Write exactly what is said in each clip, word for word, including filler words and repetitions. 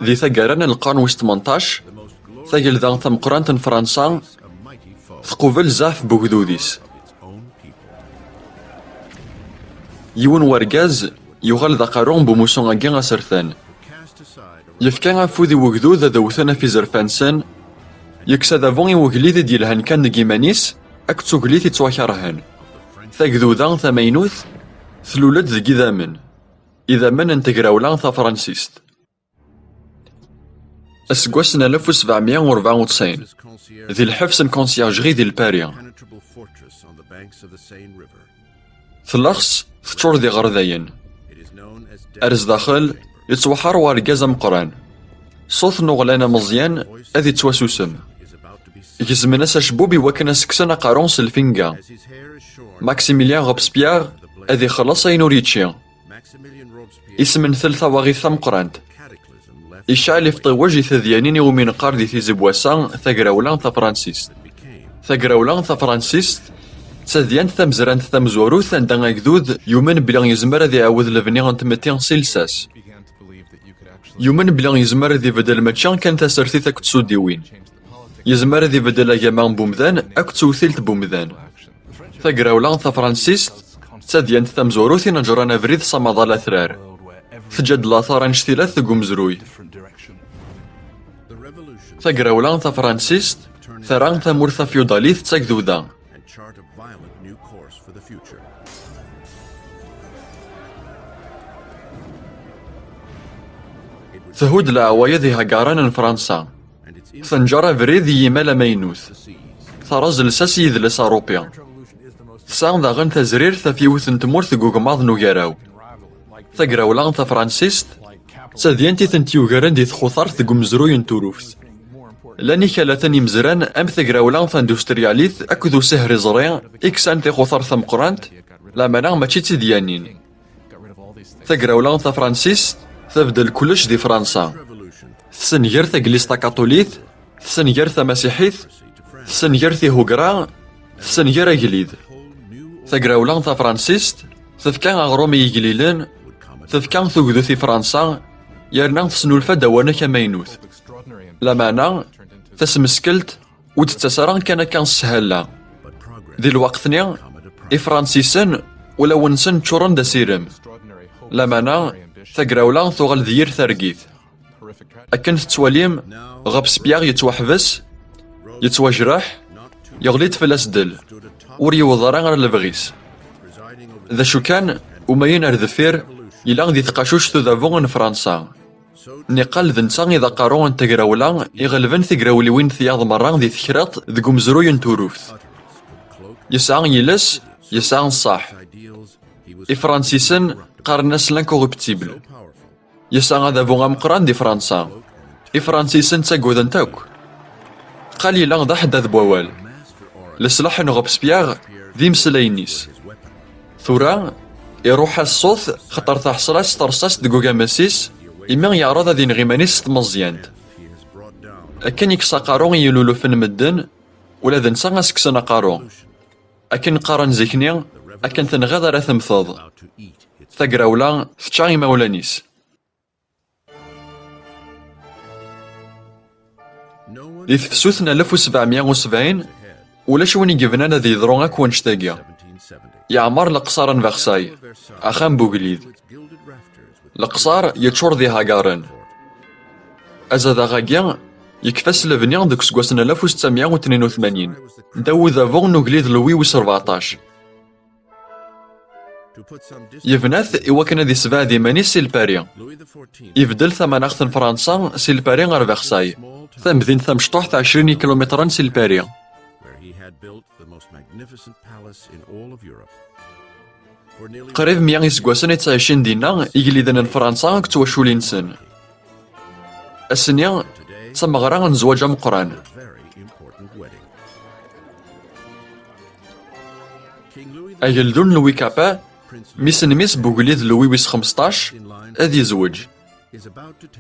Di taggara n lqern wis tmenṭac, tagelda tameqqrant n Fransa tqubel zzɛef n wegdud-is. Yiwen wergaz yuɣal d aqerru n wumusu-agi asertan. Yefka afud i wegdud ad wten ɣef izerfan-nsen, yekkes adabu i wegellid i d-yelhan kan deg iman-is akked tuglit yettwakerhen. Tagduda tamaynut tlul-d deg idammen, idammen n tegrawla tafransist. Aseggas n alef u sebɛemya u rebɛa u tesɛin, di lḥebs n conciergerie di Lpari, telleɣs teččur d iɣerdayen. Ar zdaxel, yettwaḥer wergaz ameqqran. Ṣṣut n uɣlan ameẓyan ad yettwasusem. Gezmen-as acebbub i wakken ad s-kksen aqerru s lfinga. Maximilien Robespierre ad ixelleṣ ayen ur yečči. Ismentel tawaɣit tameqqrant. Icɛel ifṭiwej i tedyanin iwumi neqqar di tizi n wass-a tagrawla tafransist. Tagrawla tafransist d tadyant tamezrant tamezwarut anda agdud yumen belli yezmer ad iɛawed lebni n tmetti si lsas. Yumen belli yezmer ad ibeddel mačči kan tasertit akked tsudiwin. Yezmer ad ibeddel agama n wemdan akked tewtilt n wemdan. Tagrawla tafransist d tadyant tamezwarut i neǧran abrid s amaḍal atrar. Teǧǧa-d later anect-ilat deg umezruy. Tagrawla tafransist terra tamurt tafyudalit d tagduda. Thudd leɛwayed ihagaren n Fransa. Tenǧer abrid i yimal amaynut. Terreẓ lsas i yidles arupi. Tesɛa daɣen tazrirt ɣef yiwet n tmurt deg ugmaḍ n ugaraw. Tagrawla tafransist d tadyant i tent-yugaren di txutart deg umezruy n turuft. Llan ikalaten imezran am tagrawla tandustryalית akked usihriẓri i yesɛan tixutart tameqqrant, lameɛna mačči d tidyanin. Tagrawla tafransist tebdel kullec di Fransa. Tessenger taglizt takaṭulit, tessenger tamasiḥit, tessenger tihugra, tessenger agellid. Tagrawla tafransist tefka aɣrum i yigellilen, tefka tugdut i Fransa, yerna tesnulfa-d awanek amaynut. Lameɛna, tasmeskelt ur d-tettas ara kan akka s sshala. Di lweqt-nni, Ifransisen, ulawen-nsen ččuren d asirem. Lameɛna, tagrawla tuɣal d yir targit. Akken tettwalim, Robespierre yettwaḥbes, yettwajreḥ, yeɣli-d fell-as ddel, ur yewweḍ ara ɣer lebɣi-s. D acu kan, umayen ar deffir, yella di tqacuct udabu n Fransa. Niqal d netta i d aqerru n tegrawla iɣelben tigrawliwin tiyaḍ merra di tekriṭ deg umezruy n turuft. Yesɛa yiles, yesɛa ṣṣeḥ. Ifransisen qqaren-as l'incorruptible. Yesɛa adabu ameqqran di Fransa. Ifransisen ttaggaden-t akk. Qal yella d aḥeddad n wawal. Leslaḥ n Robespierre d imeslayen-is. Tura, iruḥ-as ṣṣut, xaṭer teḥṣel-as terṣast deg ugamas-is, imi yeɛreḍ ad ineɣ iman-is s tmeẓyant. Akken yekkes aqerru i yilulufen n medden, ula d netta ad s-kksen aqerru. Akken qqaren zik-nni, akken tenɣiḍ ara temmteḍ. Tagrawla tečča imawlan-is. Di tefsut n alef u sebɛemya u sebɛin, ulac win i yebnan ad yeḍru akk wannect-agi. Yeɛmer leqṣar n Versailles, axxam n ugellid. Leqṣar yeččur d ihagaren. Azadaɣ-agi yekfa s lebni deg useggas n alef u settemya u tnin u tmanyin, ddaw udabu n ugellid Louis wis rbeɛṭac. Yebna-t i wakken ad isebɛed iman-is si Lpari. Ibeddel tamanaɣt n Fransa si Lpari ɣer Versailles, tamdint tamecṭuḥt ɛecrin ikilumitren si Lpari. Qrib mya iseggasen i ttɛicin dinna igelliden n Fransa akked twaculin-nsen. Ass-nni, d tameɣra n zzwaǧ ameqqran. Ageldun Louis Capet, mmi-s n mmi-s n ugellid Louis wis xmesṭac, ad yezweǧ.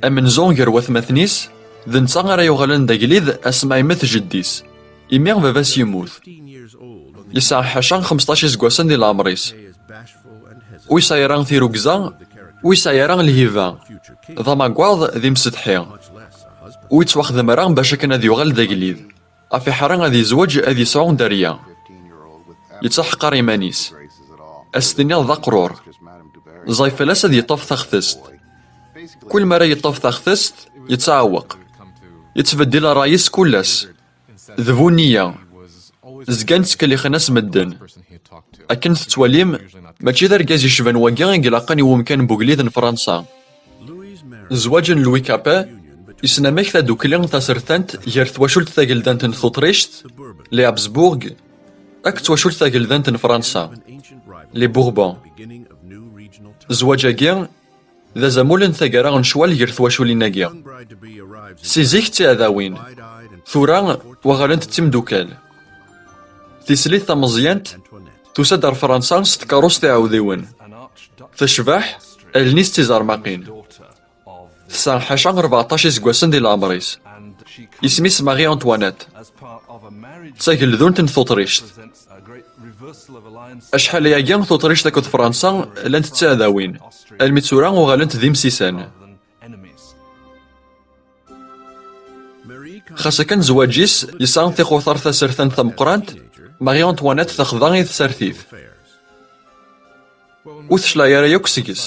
Amenzu gar watmaten-is, d netta ara yuɣalen d agellid asmi ara yemmet jeddi-s, imi baba-s yemmut. Yesɛa ḥaca xmesṭac iseggasen di leɛmer-is. Ur yesɛi ara tirugza, ur yesɛi ara lhiba. D amaggaḍ, d imsetḥi. Ur yettwaxdem ara bac akken ad yuɣal d agellid. Ɣef iḥra ad yezweǧ, ad yesɛu dderya. Yettaḥqer iman-is. Ad s-tiniḍ d aqrur. Ẓẓay fell-as ad yeṭṭef taxtest. Kul mi ara yeṭṭef taxtest, yettɛewweq. Yettbeddil ṛṛay-is kul ass. D bu nniya. Zgan ttkellixen-as medden. Akken tettwalim, mačči d argaz yecban wagi i ilaqen i wemkan n ugellid n Fransa. Zzwaǧ n Louis Capet yesnamek tadukli tasertant gar twacult tageldant n Tuṭrict, les Habsbourg, akked twacult tageldant n Fransa, les Bourbons. Zzwaǧ-agi d azamul n taggara n ccwal gar twaculin-agi. Si zik d tiɛdawin. Tura, uɣalent d timdukal. Tislit tameẓyant tusa-d ar Fransa s tkeṛṛust iɛewdiwen. Tecbeḥ, allen-is d tiẓermaqin. Tesɛa ḥaca rbeɛṭac iseggasen di leɛmer-is. Isem-is Marie Antoinette. D tageldunt n Tuṭrict. Acḥal ayagi Tuṭrict akked Fransa llant d tiɛdawin, almi d tura uɣalent d imsisan. Xas akken zzwaǧ-is yesɛa tixutar tasertant tameqqrant, Marie Antoinette texḍa i tsertit. Ur tecleɛ ara yakk seg-s.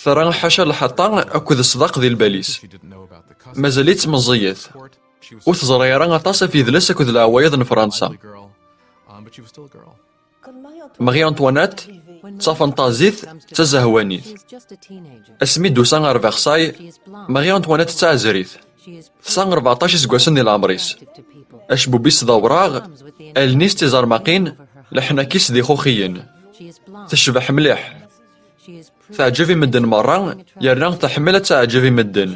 Terra ḥaca lḥaṭa akked ṣṣdaq di lbal-is. Mazal-itt meẓẓiyet. Ur teẓri ara aṭas ɣef yidles akked leɛwayed n Fransa. Marie Antoinette d tafanṭazit, d tazehwanit. Asmi d-tusa ɣer Versailles, Marie Antoinette d taɛezrit. Tesɛa rbeɛṭac iseggasen di leɛmer-is. Acebbub-is d awraɣ, allen-is d tiẓermaqin, leḥnak-is d ixuxiyen. Tecbeḥ mliḥ. Teɛǧeb i medden merra, yerna tḥemmel ad teɛǧeb i medden.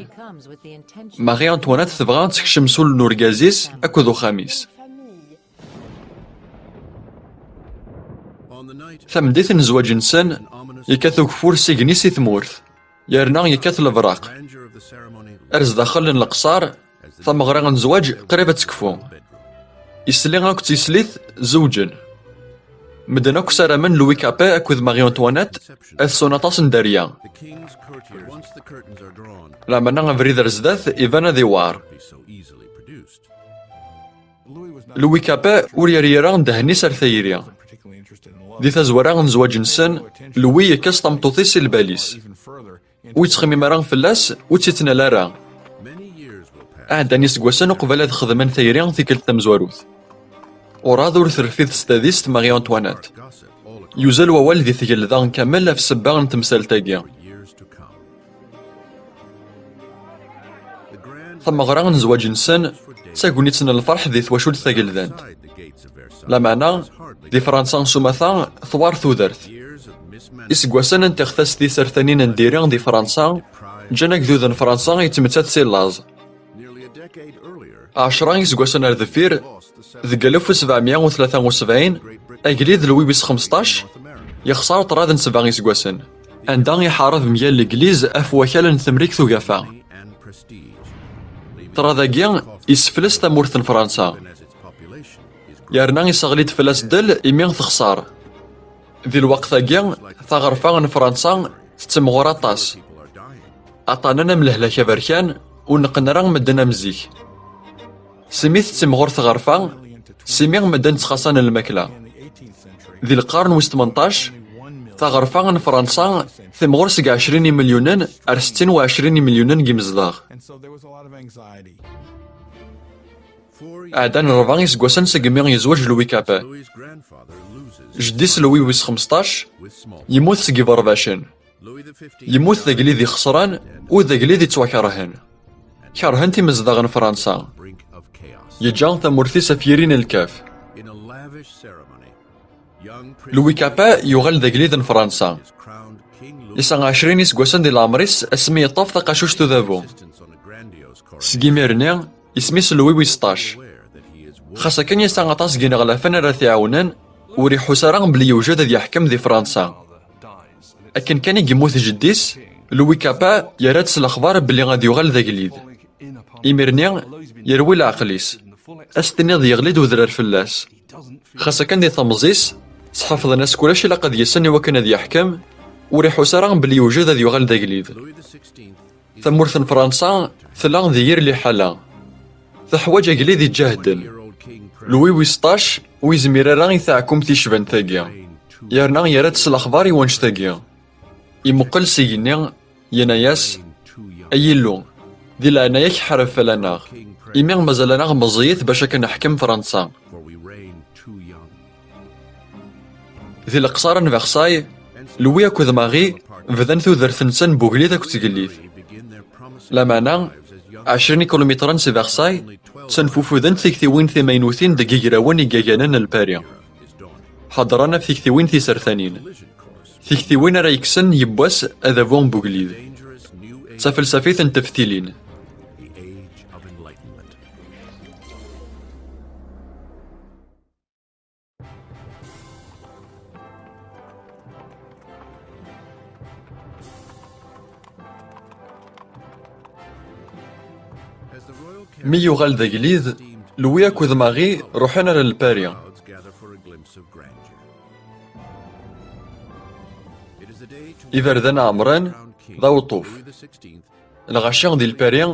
Marie Antoinette tebɣa ad tekcem s ul n urgaz-is akked uxxam-is. Tameddit n zzwaǧ-nsen, yekkat ugeffur s igenni si tmurt, yerna yekkat lebraq. Ar zdaxel n leqṣar, tameɣra n zzwaǧ qrib ad tekfu. Isli akked tislit zewǧen. Medden akk ssaramen Louis Capet akked Marie Antoinette ad sɛun aṭas n dderya. Lameɛna abrid ar zdat iban ad iwɛer. Louis Capet ur yerri ara ddehn-is ar tayri. Di tazwara n zzwaǧ-nsen, Louis yekkes tameṭṭut-is si lbal-is. Ur yettxemmim ara fell-as, ur tt-yettnal ara. Ɛeddan iseggasen uqbel ad xedmen tayri tikkelt tamezwarut. Urɛad ur terfid s tadist Marie Antoinette. Yuzal wawal di tgelda kamel ɣef ssebba n temsalt-agi. Tameɣra n zzwaǧ-nsen d tagnit n lferḥ di twacult tageldant. Lameɛna, di Fransa s umata, tewɛer tudert. Iseggasen n tixtast tisertanin n diri di Fransa ǧǧan agdud n Fransa yettmettat si laẓ. Ɛecra iseggasen ar deffir, deg alef u sebɛemya u tlata u sebɛin, agellid Louis wis xmesṭac yexṣer ṭṭrad n sebɛa iseggasen, anda iḥareb mgal Legliz ɣef wakal n Temrikt Ugafa. Ṭṭrad-agi yessefles tamurt n Fransa, yerna isseɣli-d fell-as ddel imi texṣer. Di lweqt-agi, taɣerfa n Fransa tettemɣur aṭas. Aṭṭanen am lehlak aberkan ur neqqen ara medden am zik. Simi tettimɣur tɣerfa, simi medden ttxaṣan lmakla. Di lqern wis tmenṭac, taɣerfa n Fransa timɣur seg ɛecrin imelyunen ar settin u ɛecrin imelyunen n yimezdaɣ. Ɛeddan rebɛa iseggasen segmi yezweǧ Louis Capet. Jeddi-s Louis wis xmesṭac yemmut seg iberbacen. Yemmut d agellid ixesren u d agellid yettwakerhen. Kerhen-t imezdaɣ n Fransa. Yeǧǧa tamurt-is ɣef yiri n lkaf. Louis Capet yuɣal d agellid n Fransa. Yesɛa ɛecrin iseggasen di leɛmer-is asmi yeṭṭef taqacuct udabu. Seg imir-nni, isem-is Louis wis ṭṭac. Xas akken yesɛa aṭas n yineɣlafen ara t-iɛawnen, ur iḥus ara belli yewjed ad yeḥkem di Fransa. Akken kan i yemmut jeddi-s, Louis Capet yerra-d s lexbar belli ad yuɣal d agellid. Imir-nni, yerwi leɛqel-is. Ad s-tiniḍ yeɣli-d udrar fell-as. Xas akken di temẓi-s, sḥefḍen-as kulac ilaq ad yessen i wakken ad yeḥkem, ur iḥus ara belli yewjed ad yuɣal d agellid. Tamurt n Fransa tella di yir liḥala. Teḥwaǧ agellid iǧahden. Louis wis ṭṭac ur yezmir ara i taɛkumt icban tagi, yerna yerra-d s lexbar i wannect-agi. Imuqel s igenni, yenna-yas: "Ay Illu, di leɛnaya-k ḥareb fell-aneɣ, imi mazal-aneɣ meẓẓiyit bac akken neḥkem Fransa." Di leqṣar n Versailles, Louis akked Marie bdan tudert-nsen n ugellid akked tgellit. Lameɛna, ɛecrin ikilumitren si Versailles, ttenfufudent tiktiwin timaynutin deg yigrawen igaganen n Lpari. Heddren ɣef tiktiwin tisertanin, tiktiwin ara yekksen yiwwas adabu n ugellid. D tafelsafit n teftilin. Mi yuɣal d agellid, Louis akked Marie ruḥen ar Lpari. Iberdan ɛemren, d aweṭṭuf. Lɣaci di Lpari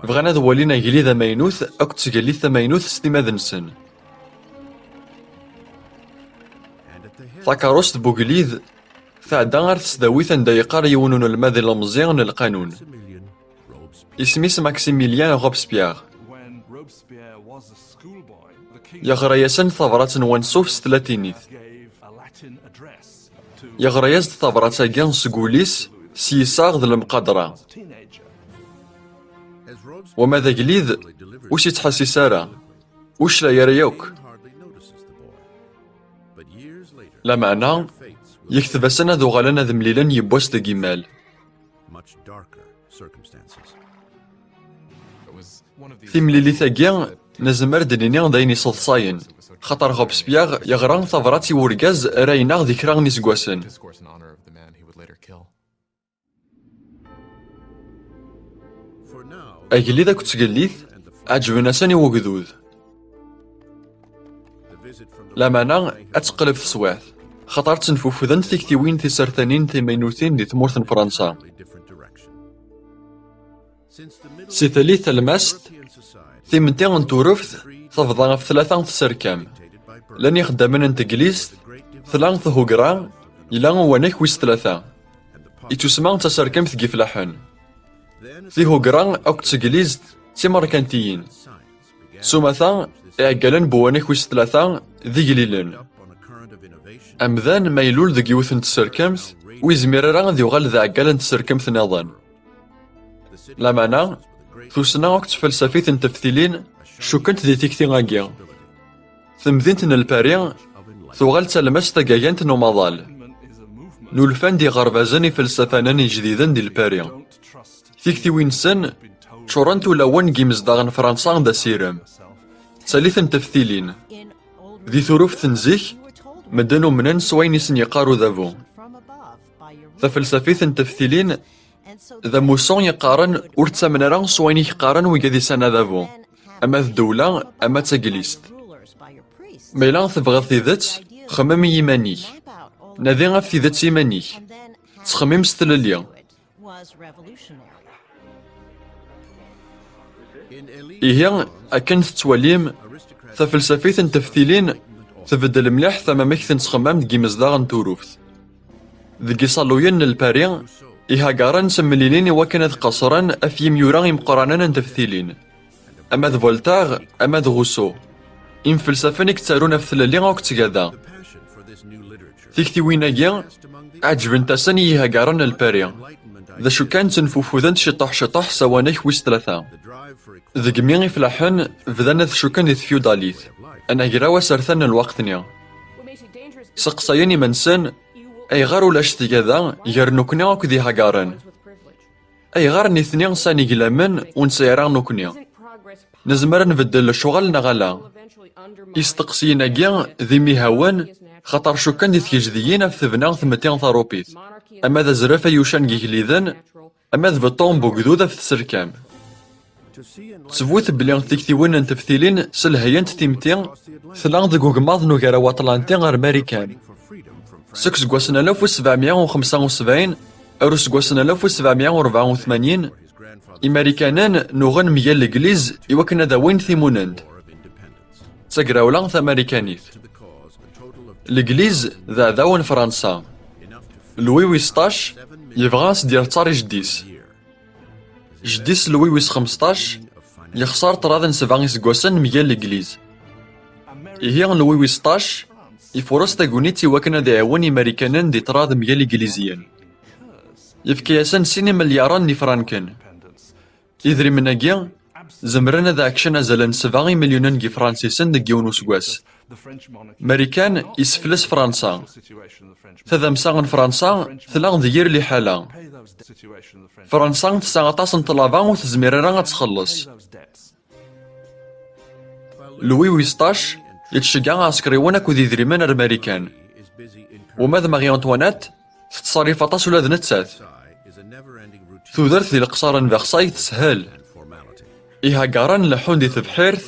bɣan ad walin agellid amaynut akked tgellidt tamaynut s timmad-nsen. Takeṛṛust n ugellid tɛedda ar tesdawit anda yeqqar yiwen unelmad ilemẓi n lqanun. Isem-is Maximilien Robespierre. Yeɣra-yasen tabṛat n wansuf s tlatinit. Yeɣra-yas-d tabṛat-agi seg wul-is s yiseɣ d lemqadra. Wama d agellid, ur s-ittḥessis ara, ur clay ara yakk. Lameɛna, yekteb-asen ad uɣalen ad mlilen yiwwas deg imal. Timlilit-agi, nezmer ad d-nini d ayen iseḍsayen, xaṭer Robespierre yeɣra tabṛat i urgaz ara ineɣ di kra n yiseggasen. Agellid akked tgellidt ɛeǧben-asen i wegdud. Lameɛna, ad teqleb teswiɛt, xaṭer ttenfufudent tiktiwin tisertanin timaynutin di tmurt n Fransa. Si tallit talmast, timetti n Turuft tebḍa ɣef tlata tserkam. Llan ixeddamen n teglizt, tella thugra, yella uwanek wis tlata. Ittusma d taserkamt n yifellaḥen. Tihugra akked teglizt d timerkantiyin. S umata, iɛeggalen n uwanek wis tlata d igellilen. Amdan ma ilul deg yiwet n tserkemt, ur yezmir ara ad yuɣal d aɛeggal n tserkemt nniḍen. Lameɛna, tussna akked tfelsafit n teftilin cukkent di tikti-agi. Tamdint n Lpari tuɣal d talmast tagagant n umaḍal. Nulfan-d iɣerbazen ifelsafanen ijdiden di Lpari. Tiktiwin-nsen ččurent ulawen n yimezdaɣ n Fransa d asirem. D tallit n teftilin. Di Turuft n zik, medden umnen s wayen i sen-yeqqar udabu. Tafelsafit n teftilin d amussu yeqqaren ur ttamen ara s wayen i k-qqaren wigad yesɛan adabu, ama d ddewla, ama d taglizt. Ma yella tebɣiḍ tidet, xemmem i yiman-ik. Nadi ɣef tidet iman-ik. Ttxemmim s tlelli. Ihi, akken tettwalim, tafelsafit n teftilin tbeddel mliḥ tamamekt n ttxemmam deg yimezdaɣ n Turuft. Deg iṣalluyen n Lpari, ihagaren ttemlilin i wakken ad qeṣṣren ɣef yimyura imeqqranen n teftilin, ama d Voltaire, ama d Rousseau, imfelsafen i yettarun ɣef tlelli akked tgada. Tiktiwin-agi ɛeǧbent-asen i yihagaren n Lpari. D acu kan, ttenfufudent ciṭuḥ ciṭuḥ s awanek wis tlata. Degmi ifellaḥen bdan ad cukken di tfyudalit, anagraw asertan n lweqt-nni. Seqsayen iman-nsen, ayɣer ulac tgada gar nekkni akked ihagaren? Ayɣer nitni sɛan iglamen ur nesɛi ara nekkni? Nezmer ad nbeddel lecɣal neɣ ala? Isteqsiyen-agi d imihawen, xaṭer cukkan di tgejdiyin ɣef tebna tmetti taṛupit, ama d azref ay ucan deg igelliden, ama d beṭṭu n wegdud ɣef tserkam. Ttbut belli tiktiwin n teftilin selhayent timetti tella deg ugmaḍ n Ugaraw Aṭlanti ar Marikan. Seg useggas n alef u sebɛemya u xemsa u sebɛin ar useggas n alef u sebɛemya u rebɛa u tmanyin, Imarikanen nuɣen mgal Legliz i wakken ad awin timunent. D tagrawla tamarikanit. Legliz d aɛdaw n Fransa. Louis wis ṭac yebɣa ad s-d-yerr ttaṛ i jeddi-s. Jeddi-s Louis wis xemseṭṭac yexṣer ṭṭrad n sebɛa iseggasen mgal Legliz. Ihi Louis wis ṭac ifures tagnit i wakken ad iɛawen Imarikanen di ṭṭrad mgal Igliziyen. Yefka-yasen sin imelyaren n yifranken. Idrimen-agi zemren ad ɛekcen azal n sebɛa imelyunen n Yifransisen deg yiwen useggas. Marikan isefles Fransa. Tadamsa n Fransa tella d yir liḥala. Fransa tesɛa aṭas n ṭṭlaba ur tezmir ara ad txelleṣ. Louis wis ṭac yettcegga aɛsekriwen akked idrimen ar Marikan. Uma d Marie Antoinette tettṣerrif aṭas ula d nettat. Tudert di leqṣar n Versailles teshel. Ihagaren leḥḥun di tebḥirt,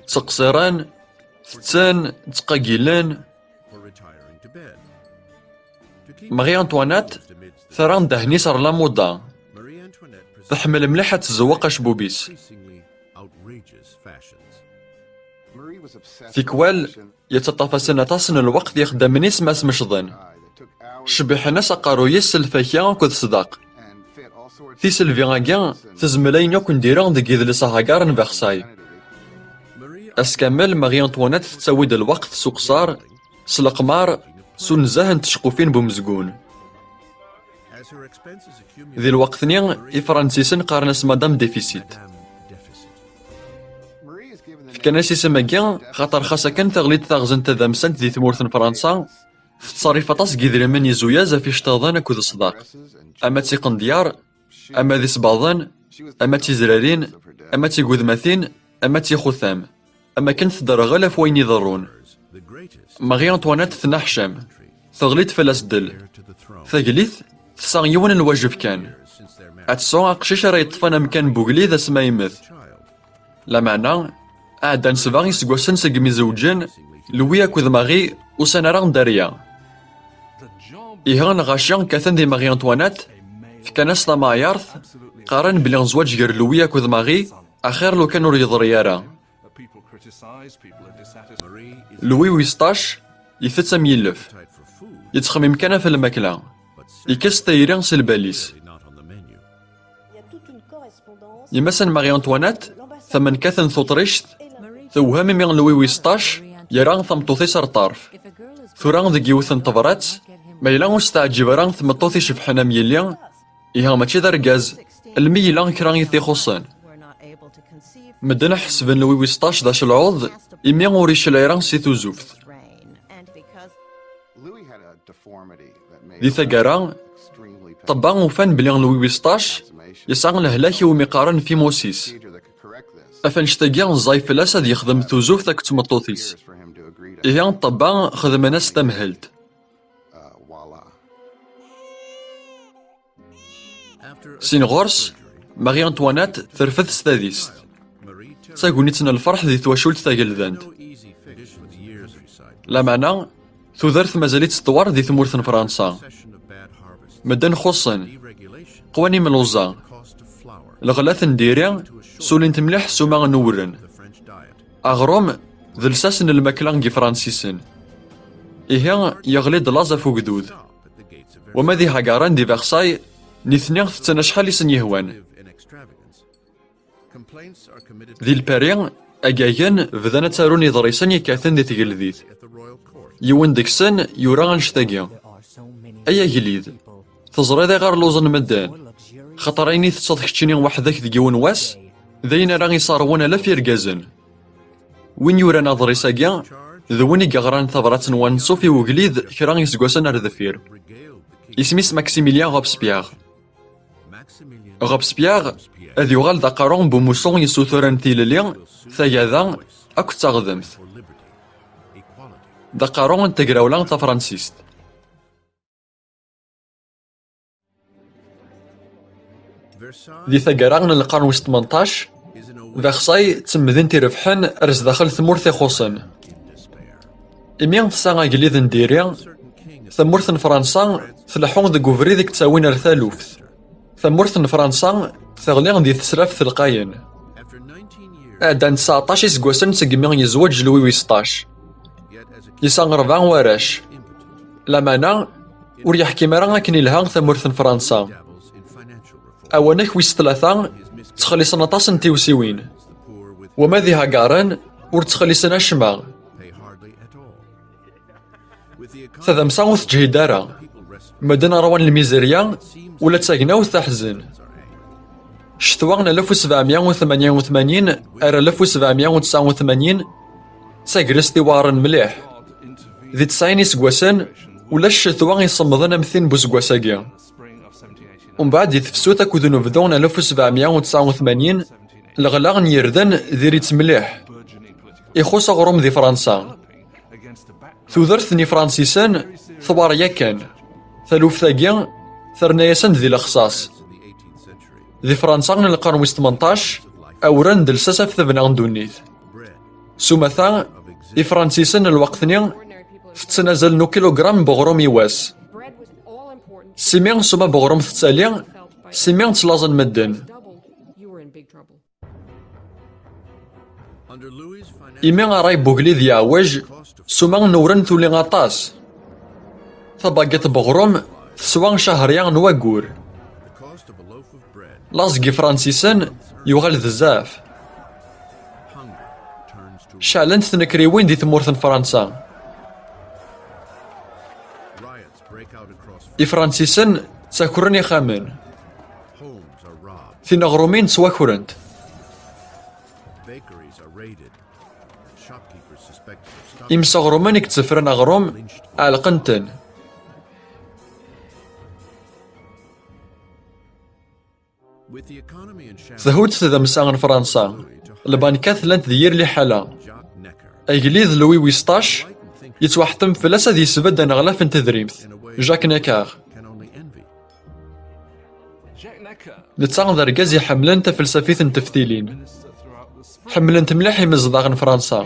ttqeṣṣiren, tetten, ttqagilen. Marie Antoinette terra ddehn-is ɣer lamuḍa. Tḥemmel mliḥ ad tzewweq acebbub-is. Tikwal, yettaṭṭaf-asen aṭas n lweqt i ixeddamen-is ma smecḍen. Cbiḥen-as aqerruy-is s lfakya akked ṣṣdaq. Tiselbi-agi tezmel ayen akk n diri deg yidles ahagar n Versailles. Ass kamel, Marie Antoinette tettawi-d lweqt s uqṣar, s leqmar, s unezzah n tceqqufin n umezgun. Di lweqt-nni, Ifransisen qqaren-as Madame Déficit. Fkan-as isem-agi xaṭer xas akken teɣli-d taɣzent tadamsant di tmurt n Fransa, tettṣerrif aṭas n yidrimen izuyaz ɣef iceṭṭiḍen akked ṣṣdaq, ama d tiqendyar, ama d isbaḍen, ama d tizrarin, ama d tigudmatin, ama d tixutam, am akken tedderɣel ɣef wayen iḍerrun. Marie Antoinette tenneḥcam, teɣli-d fell-as ddel. Tagliḍt tesɛa yiwen n lwajeb kan. Ad tesɛu aqcic ara yeṭṭfen amkan n ugellid asma yemmet. Lameɛna, ɛeddan sebɛa iseggasen segmi zewǧen, Louis akked Marie ur sɛin ara dderya. Ihi lɣaci kkaten di Marie Antoinette, fkan-as tamɛayert, qqaren belli zzwaǧ gar Louis akked Marie axir lukan ur yeḍri ara. Louis wis ṭac itett am yillef. Yettxemmim kan ɣef lmakla. Yekkes tayri si lbal-is. Yemma-s n Marie Antoinette, tamenkat n Tuṭrict, tewhem imi Louis wis ṭac yerra tameṭṭut-is ar ṭṭerf. Tura deg yiwet n tebrat, ma yella ur s-teɛǧib ara tmeṭṭut icebḥen am yelli, ihi mačči d argaz, almi yella kra i t-ixuṣṣen. Medden ḥesben Louis wis ṭac d acelɛuḍ imi ur icla ara si tuzuft. Di taggara, ṭṭebba ufan belli Louis wis ṭac yesɛa lehlak iwumi qqaren fimosis. Ɣef annect-agi ẓẓay fell-as ad yexdem tuzuft akked tmeṭṭut-is. Ihi ṭṭebba xedmen-as tamhelt. Sin ɣur-s, Marie Antoinette terfed s tadist. D tagnit n lferḥ di twacult tageldant. Lameɛna, tudert mazal-itt tettwar di tmurt n Fransa. Medden xuṣṣen, qwan imeluẓa. Leɣlat n diri, sulint mliḥ ssuma n uwren. Aɣrum d lsas n lmakla n Yifransisen. Ihi, yeɣli-d laẓ ɣef ugdud. Wama d ihagaren di Versailles, nitni tetten acḥal i sen-yehwan. Di Lpari, agagen bdan ad ttarun iḍrisen yekkaten di tgeldit. Yiwen deg-sen yura annect-agi: "Ay agellid, teẓriḍ ayɣer lluẓen medden? Xaṭer ayen i tetteḍ keččini weḥd-k deg yiwen wass, d ayen ara iṣerwen alaf irgazen." Win yuran aḍris-agi, d win i yeɣran tabrat n wanṣuf i ugellid kra iseggasen ar deffir. Isem-is Maximilien Robespierre. Robespierre ad yuɣal d aqerru n umussu yessuturen tilelli, tagada akked taɣdemt. D aqerru n tegrawla tafransist. Di taggara n lqern wis tmenṭac, Versailles d temdint irebḥen ar zdaxel tmurt ixuṣṣen. Imi tesɛa agellid n diri, Tamurt n Fransa tleḥḥu deg ubrid i yettawin ar taluft. Tamurt n Fransa teɣli di tesraft telqayen. Ɛeddan tseɛṭac iseggasen segmi yezweǧ Louis wis ṭṭac. Yesɛa rebɛa warrac. Lameɛna, ur yeḥkim ara akken ilha tamurt n Fransa. Awanek wis tlata ttxelliṣen aṭas n tiwsiwin. Wama d ihagaren, ur ttxelliṣen acemma. Tadamsa ur teǧhid ara. Medden ṛwan lmizerya, ula d tagnawt taḥzen. Ccetwa n alef u sebɛemya u tmanya u tmanyin ar alef u sebɛemya u tesɛa u tmanyin, d tagrest iweɛṛen mliḥ. Di tesɛin iseggasen, ulac ccetwa isemmḍen am tin n useggas-agi. Umbeɛd, di tefsut akked unebdu n alef u sebɛemya u tesɛa u tmanyin, leɣla n yirden diri-tt mliḥ. Ixuṣ aɣrum di Fransa. Tudert n Ifransisen tewɛer yakan. Taluft-agi terna-yasen-d di lexṣaṣ. Di Fransa n lqern wis tmenṭac, awren d lsas ɣef tebna n ddunit. S umata, Ifransisen n lweqt-nni tetten azal n ukilugram n uɣrum i wass. Simi ssuma n uɣrum tettali, simi ttlaẓen medden. Imi ṛṛay n ugellid yeɛwej, ssuma n uwren tuli aṭas. Tabagiṭ n uɣrum teswa cahṛya n waggur. Laẓ n Yifransisen yuɣal d zzɛaf. Ceɛlent tnekriwin di tmurt n Fransa. Ifransisen ttakren ixxamen. Tineɣrumin ttwakrent. Imseɣrumen i yetteffren aɣrum ɛelqen-ten. Thudd tdamsa n Fransa. Lbankat llant di yir liḥala. Agellid Louis wis ṭṭac yettwaḥettem fell-as ad yesbedd aneɣlaf n tedrimt, Jacques Necker. Netta d argaz iḥemmlen tafelsafit n teftilin. Ḥemmlen-t mliḥ imezdaɣ n Fransa.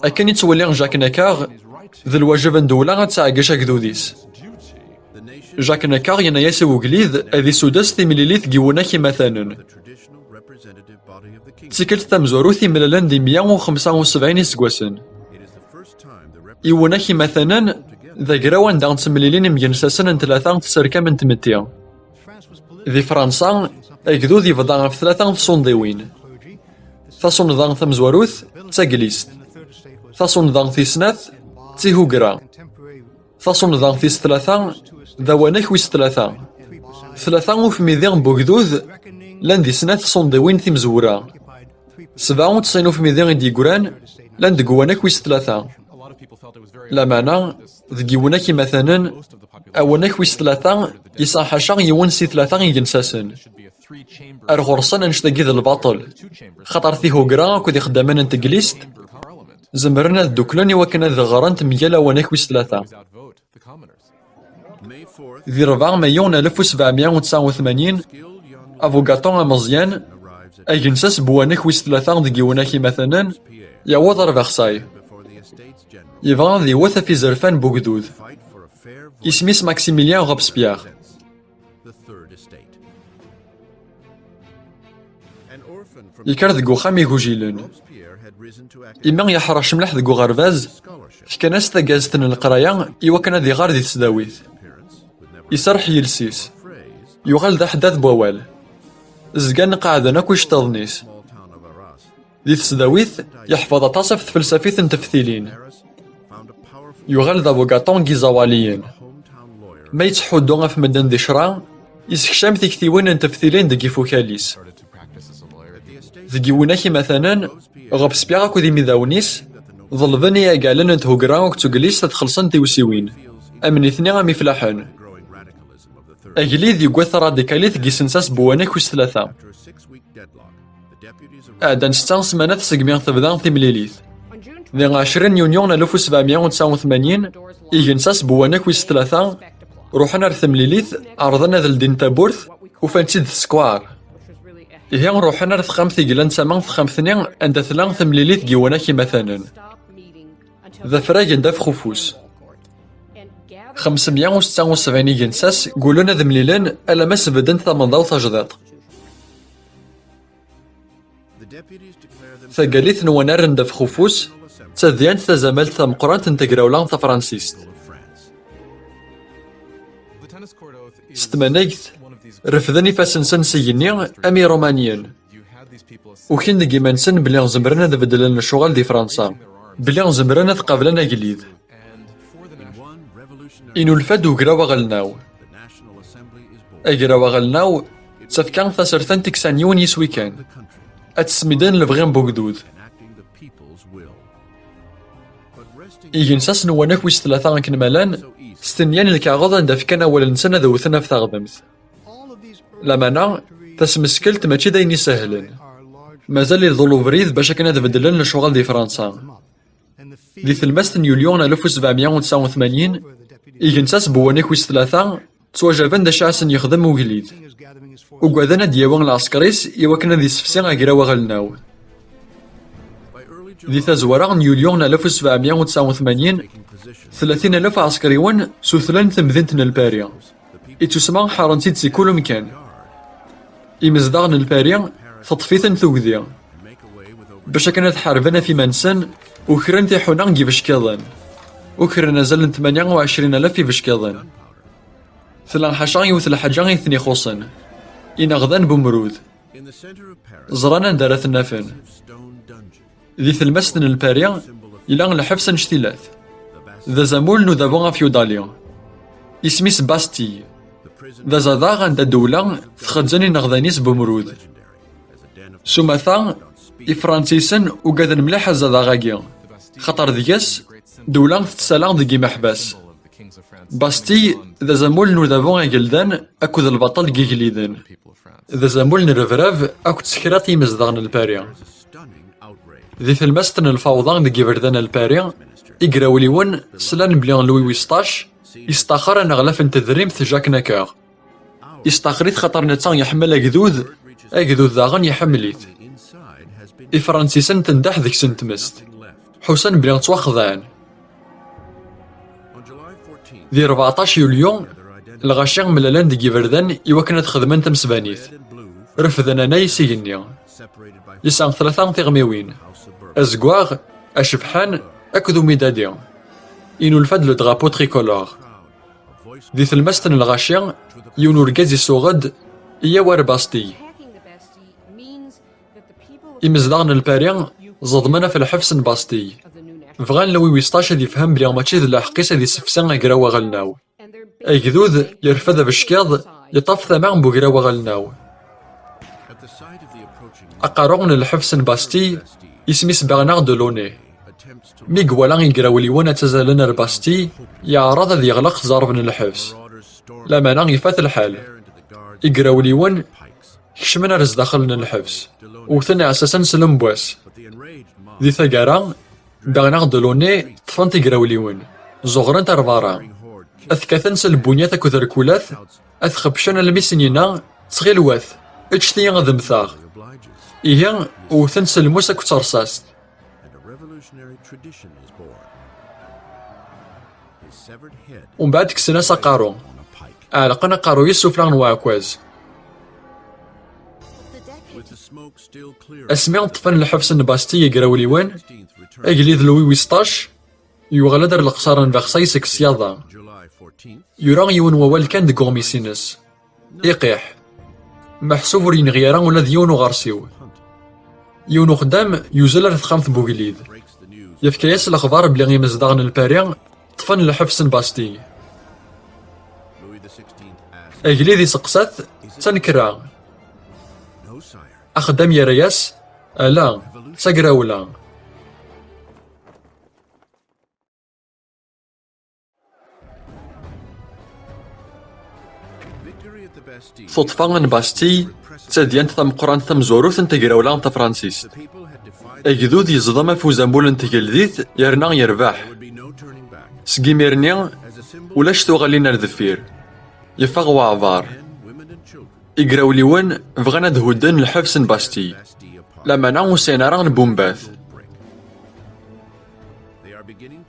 Akken i ttwaliɣ Jacques Necker, d lwajeb n ddewla ad tɛeggec agdud-is. Jacques Necker yenna-yas i ugellid ad isudes timlilit n Yiwunak Imatanen. D tikkelt tamezwarut imlalen di mya u xemsa u sebɛin iseggasen. Yiwunak Imatanen d agraw anda ttemlilin imgensasen n tlata tserkam n tmetti. Di Fransa, agdud yebḍa ɣef tlata tsunḍiwin. Tasunḍa tamezwarut d taglist. Tasunḍa tis snat d tihugra. Tasunḍa tis tlata d awanek wis tlata. Tlata ufmidi n ugdud llan di snat tsunḍiwin timezwura. Sebɛa u tesɛin ufmidi i d-yeggran llan deg uwanek wis tlata. Lameɛna, deg Yiwunak Imatanen, awanek wis tlata yesɛa ḥaca yiwen si tlata igensasen. Ar ɣur-sen annect-agi d lbaṭel, xaṭer tihugra akked ixeddamen n teglist zemren ad dduklen i wakken ad ɣrent mgal awanek wis tlata. Di rebɛa Mayu n alef u sebɛemya u tesɛa u tmanyin, abugaṭu ameẓyan, agensas n uwanek wis tlata deg Yiwunak Imatanen, yaweḍ ar Versailles. Yebɣa ad iwet ɣef izerfan n ugdud. Isem-is Maximilien Robespierre. Yekker deg uxxam igujilen. Imi yeḥṛec mliḥ deg uɣerbaz, fkan-as tagazt n leqraya i wakken ad iɣer di tesdawit. Iserreḥ yiles-is. Yuɣal d aḥeddad n wawal. Zgan qeɛden akk iceṭṭiḍen-is. Di tesdawit, yeḥfeḍ aṭas ɣef tfelsafit n teftilin. Yuɣal d abugaṭu n yiẓawaliyen. Ma yettḥuddu ɣef medden di ccṛeɛ, yessekcam tiktiwin n teftilin deg ifukal-is. Deg Yiwunak Imatanen, Robespierre akked imidawen-is ḍelben i yagalen n thugra akked tuglist ad xellṣen tiwsiwin, am nitni am ifellaḥen. Agellid yuggad taradikalit deg isensa-s n uwanek wis tlata. Ɛeddan setta ssmanat segmi tebda temlilit. Di ɛecrin yunyu n alef u sebɛemya u tesɛa u tmanyin, igensasen n uwanek wis tlata ruḥen ar temlilit, ɛerḍen ad ldin tawwurt, ufan-tt-id teskeɛɛer. Ihi ruḥen ar texxamt i yellan d tama n texxamt-nni anda tella temlilit n Yiwunak Imatanen. D afrag n ddabex ufus. Xemsemya u setta u sebɛin igensas gullen ad mlilen alamma sbedden tamenḍaw tajdiṭ. Taggalit n wannar n ddabex ufus d tadyant tazamalt tameqqrant n tegrawla tafransist. S tmanegt, refden ifassen-nsen s igenni am Iṛumaniyen. Ukin deg iman-nsen belli zemren ad beddlen lecɣal di Fransa, belli zemren ad qablen agellid. Inulfa-d ugraw aɣelnaw. Agraw aɣelnaw d tafka tasertant i yesɛan yiwen yiswi kan. Ad tesmiden lebɣi n wegdud. Igensasen n wanak wis tlata akken ma llan, stenyan lkaɣeḍ anda fkan awal-nsen ad wten ɣef taɣdemt. Lameɛna, tasmeskelt mačči d ayen isehlen. Mazal iḍul ubrid bac akken ad beddlen lecɣal di Fransa. Di tlemmast n yulyu n alef u sebɛemya u tesɛa u tmanyin, igensas n wanak wis tlata ttwajaben d acu i asen-yexdem ugellid. Ugaden ad d-yawi lɛesker-is i wakken ad yessefsi agraw aɣelnaw. Di tazwara n yulyu n alef u sebɛemya u tesɛa u tmanyin, tlatin alef ɛeskriwen sutlen temdint n Lpari. Ittusemma ḥaren-tt-id si kul umkan. Imezdaɣ n Lpari teṭṭef-iten tugdi. Bac akken ad ḥarben ɣef iman-nsen, ukren tiḥuna deg ibeckiḍen. Ukren azal n tmanya u ɛecrin alaf ibeckiḍen. Tella ḥaca yiwet lḥaǧa i ten-ixuṣṣen. Ineɣdan n umrud. Ẓran anda ara ten-afen. Di tlemmast n Lpari, yella lḥebs anect-ilat. D azamul n udabu afyudali. Isem-is Bastille. D azadaɣ anda ddewla txezzan ineɣdan-is n umrud. S umata, Ifransisen ugaden mliḥ azadaɣ-agi, xaṭer deg-s, ddewla tettsala deg imeḥbas. Bastille d azamul n udabu ageldan akked lbaṭel deg igelliden. D azamul n rrebrab akked tekriṭ i yimezdaɣ n Lpari. Di tlemmast n lfawḍa deg iberdan n Lpari, igrawliwen slan belli Louis wis ṭac yestaxer aneɣlaf n tedrimt Jacques Necker. Yestaxer-it xaṭer netta iḥemmel agdud, agdud daɣen iḥemmel-it. Ifransisen tendeḥ deg-sen tmest. Ḥusan belli ttwaxedɛen. Di rbeɛṭac yulyu, lɣaci mlalen deg iberdan i wakken ad xedmen tamesbanit. Refden anay s igenni. Yesɛa tlata tiɣmiwin: azeggaɣ, acebḥan akked umidadi. Inulfa-d le drapeau tricolore. Di tlemmast n lɣaci, yiwen urgaz isuɣ-d: "Iyyaw ar Bastille." Imezdaɣ n Lpari ẓeḍmen ɣef lḥebs n Bastille. Bɣan Louis wis ṭac ad yefhem belli mačči d lḥeqq-is ad issefsi agraw aɣelnaw. Agdud yerfed abeckiḍ, yeṭṭef tama n ugraw aɣelnaw. Aqerru n lḥebs n Bastille, isem-is Bernard Delaunay. Mi iwala igrawliwen ad ttazalen ar Bastille, yeɛreḍ ad yeɣleq ẓẓerb n lḥebs. Lameɛna ifat lḥal. Igrawliwen kecmen ar zdaxel n lḥebs, wten iɛessasen s lembwas. Di taggara, Bernard Delaunay ṭṭfen-t igrawliwen, ẓuɣren-t ar berra. Ad t-kkaten s lbunyat akked rkulat, ad t-xebbcen almi sen-yenna: "Ttxil-wet, ǧǧet-iyi ad mmteɣ." Ihi, wten-t s lmus akked terṣast. Umbeɛd kksen-as aqerru. Ɛelqen aqerru-is sufella n uɛekkaz. Asmi ṭṭfen lḥebs n Bastille igrawliwen, agellid Louis wis ṭac yuɣal-d ar leqṣer n Versailles seg ṣṣyada. Yura yiwen wawal kan deg uɣmis-ines. Iqiḥ. Meḥsub ur yenɣi ara ula d yiwen uɣersiw. Yiwen uxeddam yuzzel ar texxamt n ugellid. Yefka-yas lexbar belli imezdaɣ n Lpari ṭṭfen lḥebs n Bastille. Agellid iseqsa-t: "D tanekra?" Axeddam yerra-yas: "Ala, d tagrawla." Tuṭṭfa n Bastille d tadyant tameqqrant tamezwarut n tegrawla tafransist. Agdud yeẓdem ɣef uzamul n tgeldit yerna yerbeḥ. Seg imir-nni, ulac tuɣalin ar deffir. Yeffeɣ waɛbar. Igrawliwen bɣan ad hudden lḥebs n Bastille, lameɛna ur sɛin ara lbumbat.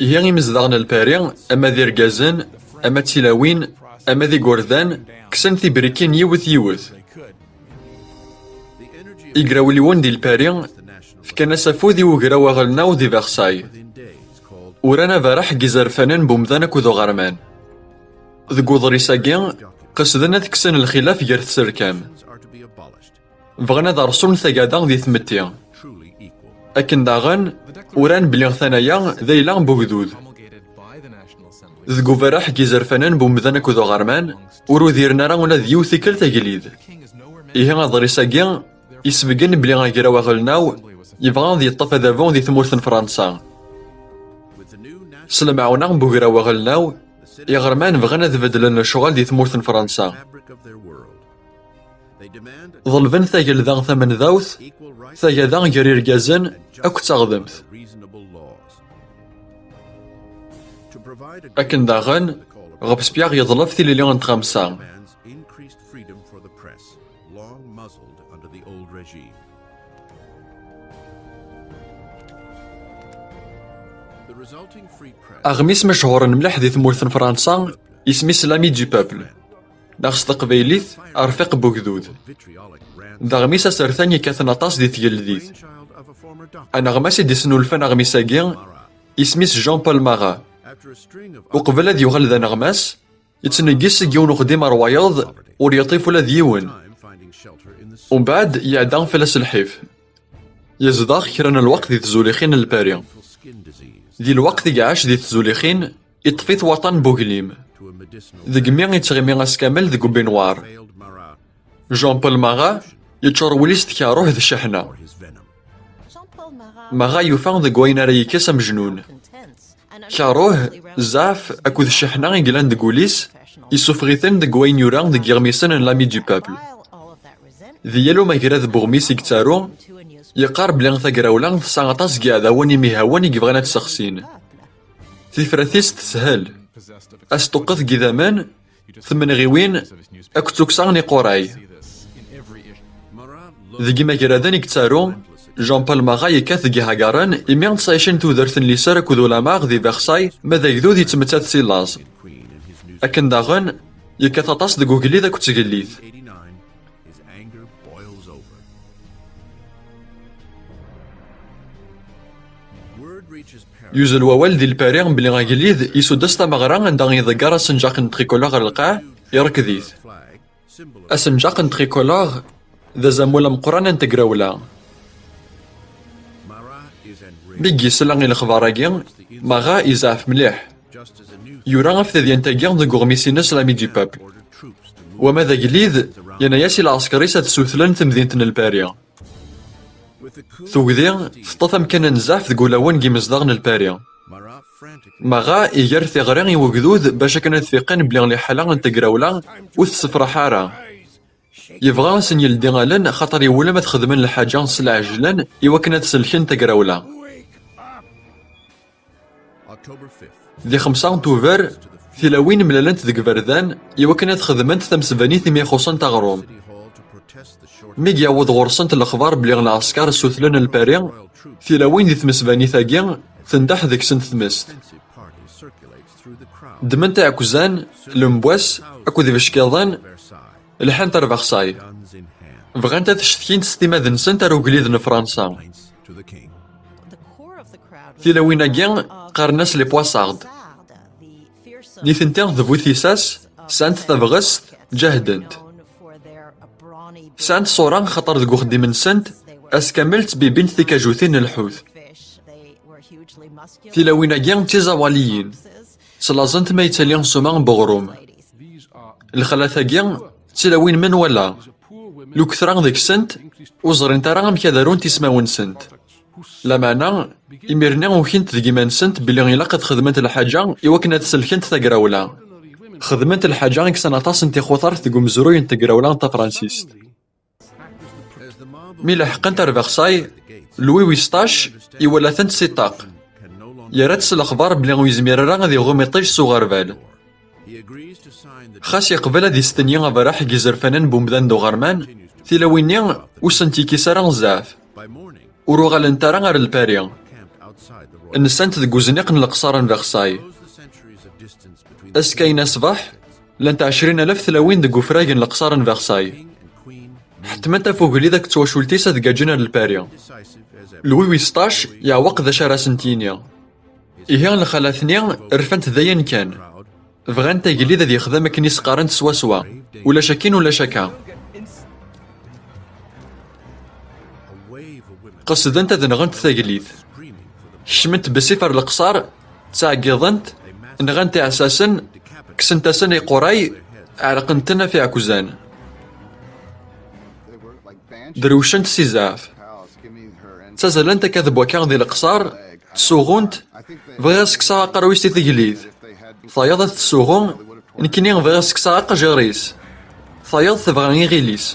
Ihi imezdaɣ n Lpari, ama d irgazen, ama d tilawin, ama d igerdan, kksen tibrikin yiwet yiwet. Igrawliwen di Lpari fkan-as afud i ugraw aɣelnaw di Versailles. Uran aberreḥ n yizerfanen n umdan akked uɣerman. Deg uḍris-agi, qesden ad kksen lxilaf gar tserkan. Bɣan ad rṣun tagada di tmetti. Akken daɣen, uran belli tana-ya d ayla n ugdud. Deg uberreḥ n yizerfanen n umdan akked uɣerman, ur udiren ara ula d yiwet tikkelt agellid. Ihi aḍris-agi isbeggen belli agraw aɣelnaw yebɣa ad yeṭṭef adabu di tmurt n Fransa. S lemɛawna n ugraw aɣelnaw, iɣerman bɣan ad beddlen lecɣal di tmurt n Fransa. Ḍelben tagelda tamendawt, tagada gar irgazen akked taɣdemt. Akken daɣen, Robespierre yeḍleb tilili n tɣamsa. Aɣmis mechuṛen mliḥ di tmurt n Fransa, isem-is L'Ami du Peuple, neɣ s teqbaylit, Arfiq n ugdud. D aɣmis asertan yekkaten aṭas di tgeldit. Aneɣmas i d-isnulfan aɣmis-agi, isem-is Jean-Paul Marat. Uqbel ad yuɣal d aneɣmas, yettneggis seg yiwen uxeddim ar wayeḍ, ur yeṭṭif ula d yiwen. Umbeɛd, yeɛda fell-as lḥif. Yezdeɣ kra n lweqt di tzulixin n Lpari. Di lweqt i iɛac di tzulixin, iṭṭef-it waṭṭan n wuglim. Deg mi ittɣimi ass kamel deg ubinwar. Jean-Paul Marat yeččur wul-is d karuh d cceḥna. Marat yufa deg wayen ara yekkes amejnun. Karuh, zzɛef akked cceḥna i yellan deg wul-is, isuffeɣ-iten deg wayen yura deg yiɣmisen n L'Ami du Peuple. Di yal umagrad n uɣmis i yettaru, yeqqar belli tagrawla tesɛa aṭas n yiɛdawen imihawen i yebɣan ad t-ssexsin. Tifrat-is teshel. As-tuqqet deg idammen, tmenɣiwin akked tukksa n iquray. Deg imagraden i yettaru, Jean-Paul Marat yekkat deg ihagaren imi ttɛicen tudert n liser akked ulamaɣ di Versailles, ma d agdud yettmettat si laẓ. Akken daɣen, yekkat aṭas deg ugellid akked tgellit. Yuzzel wawal di Lpari belli agellid isudd-as tameɣra anda iḍegger asenǧaq n tricolore ɣer lqaɛ, irekd-it. Asenǧaq n tricolore d azamul ameqqran n tegrawla. Mi yesla i lexbar-agi, Marat yezɛef mliḥ. Yura ɣef tedyant-agi deg uɣmis-ines L'Ami du Peuple. Wama d agellid, yenna-yas i lɛesker-is ad ssutlen temdint n Lpari. Tugdi teṭṭef amkan n zzɛef deg ulawen n yimezdaɣ n Lpari. Marat iger tiɣri i wegdud bac akken ad fiqen belli liḥala n tegrawla ur tessefraḥ ara. Yebɣa ad sen-yeldi allen, xaṭer iwulem ad xedmen lḥaǧa s lɛejlen i wakken ad selken tagrawla. Di xemsa n Tuber, tilawin mlalent deg iberdan i wakken ad xedment tamesbanit imi ixuṣṣent aɣrum. Mi yaweḍ ɣur-sent lexbar belli lɛesker ssutlen Lpari, tilawin di tmesbanit-agi tendeḥ deg-sent tmest. Ddment iɛekkzan, lemwas akked ibeckiḍen, lḥant ar Versailles. Bɣant ad cetkint s timmad-nsent ar ugellid n Fransa. Tilawin-agi qqaren-as les poissardes. Nitenti d bu tissas, sɛant tabɣest, ǧahdent. Sɛant ṣṣura xaṭer deg uxeddim-nsent ass kamel ttbibbint tikajutin n lḥut. Tilawin-agi d tiẓawaliyin. Ttlaẓent ma yettali ssuma n uɣrum. Lxalat-agi d tilawin menwala. Luktra deg-sent ur ẓrint ara amek ad arunt ismawen-nsent. Lameɛna, imir-nni ukint deg iman-nsent belli ilaq ad xedment lḥaǧa i wakken ad sellkent tagrawla. Xedment lḥaǧa i kksen aṭas n tixutart deg umezruy n tegrawla tafransist. Mi leḥqent ar Versailles, Louis wis ṭac iwala-tent si ṭṭaq. Yerra-tt s lexbar belli ur yezmir ara ad iɣum iṭij s uɣerbal. Xas yeqbel ad istenyi aberreḥ n yizerfanen n umdan d uɣerman, tilawin-nni ur sent-yekkis ara zzɛef. Ur uɣalent ara ar Lpari. Nsant deg uzniq n leqṣer n Versailles. Ass-kayna ṣṣbeḥ, llant ɛecrin alaf tlawin deg ufrag n leqṣar n Versailles. Ḥettment ɣef ugellid akked twacult-is ad gaǧǧen ar Lpari. Louis wis ṭṭac yeɛweq d acu ara sent-yini. Ihi lxalat-nni rfant d ayen kan. Bɣant agellid ad yexdem akken i s-qqarent swaswa. Ulac akkin, ulac akka. Qesdent ad nɣent tagellidt. Kecment bessif ar leqṣar, ttɛeggiḍent, nɣant iɛessasen, kksent-asen iquray, ɛerqent-ten ɣef iɛekkzan. Drewcent si zzɛaf. Ttazzalent akka d wakka di leqṣar, ttsuɣunt. Bɣiɣ ad s-kkseɣ aqerru-is i tegellidt. Tayeḍ ad t-tessuɣu, nekkini bɣiɣ ad s-kkseɣ aqejjir-is. Tayeḍ tebɣa iɣil-is.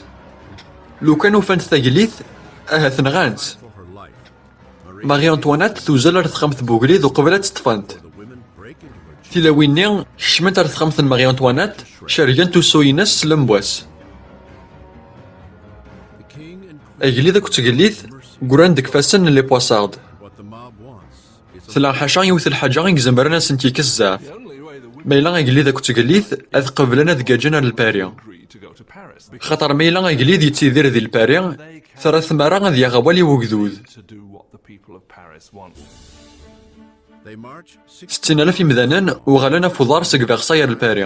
Lukan ufant tagellidt, ahat nɣan-tt. Marie Antoinette tuzzel ar texxamt n ugellid uqbel ad tt-ṭṭfent. Tilawin-nni kecment ar texxamt n Marie Antoinette, cergent usu-ines s lemwas. Agellid akked tgellidt ggran deg ifassen n les Poissardes. Tella ḥaca yiwet n lḥaǧa i izemren ad sent-yekkes zzɛaf. Ma yella agellid akked tgellidt ad qeblen ad gaǧen ar Lpari. Xaṭer ma yella agellid yettidir di Lpari, terra tmara ad yaɣ awal i ugdud. Settin alaf imdanen uɣalen ɣef uḍar seg Versailles ar Lpari.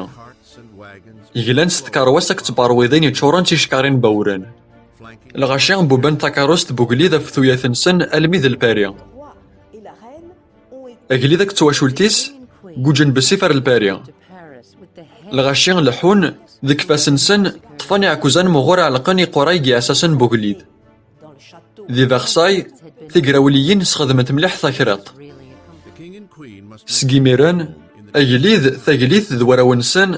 Glan s tkerwas akked tberwiḍin yeččuren d ticekkarin n wawren. Lɣaci bubben takeṛṛust n ugellid ɣef tuyat-nsen almi d Lpari. Agellid akked twacult-is guǧǧen bessif ar Lpari. Lɣaci leḥḥun, deg ifassen-nsen ṭṭfen iɛekkzan muɣur ɛelqen iquray deg iɛessasen n ugellid. Di Versailles, tigrawliyin sxedment mliḥ takriḍt. Seg imiren, agellid, tagellidt d warraw-nsen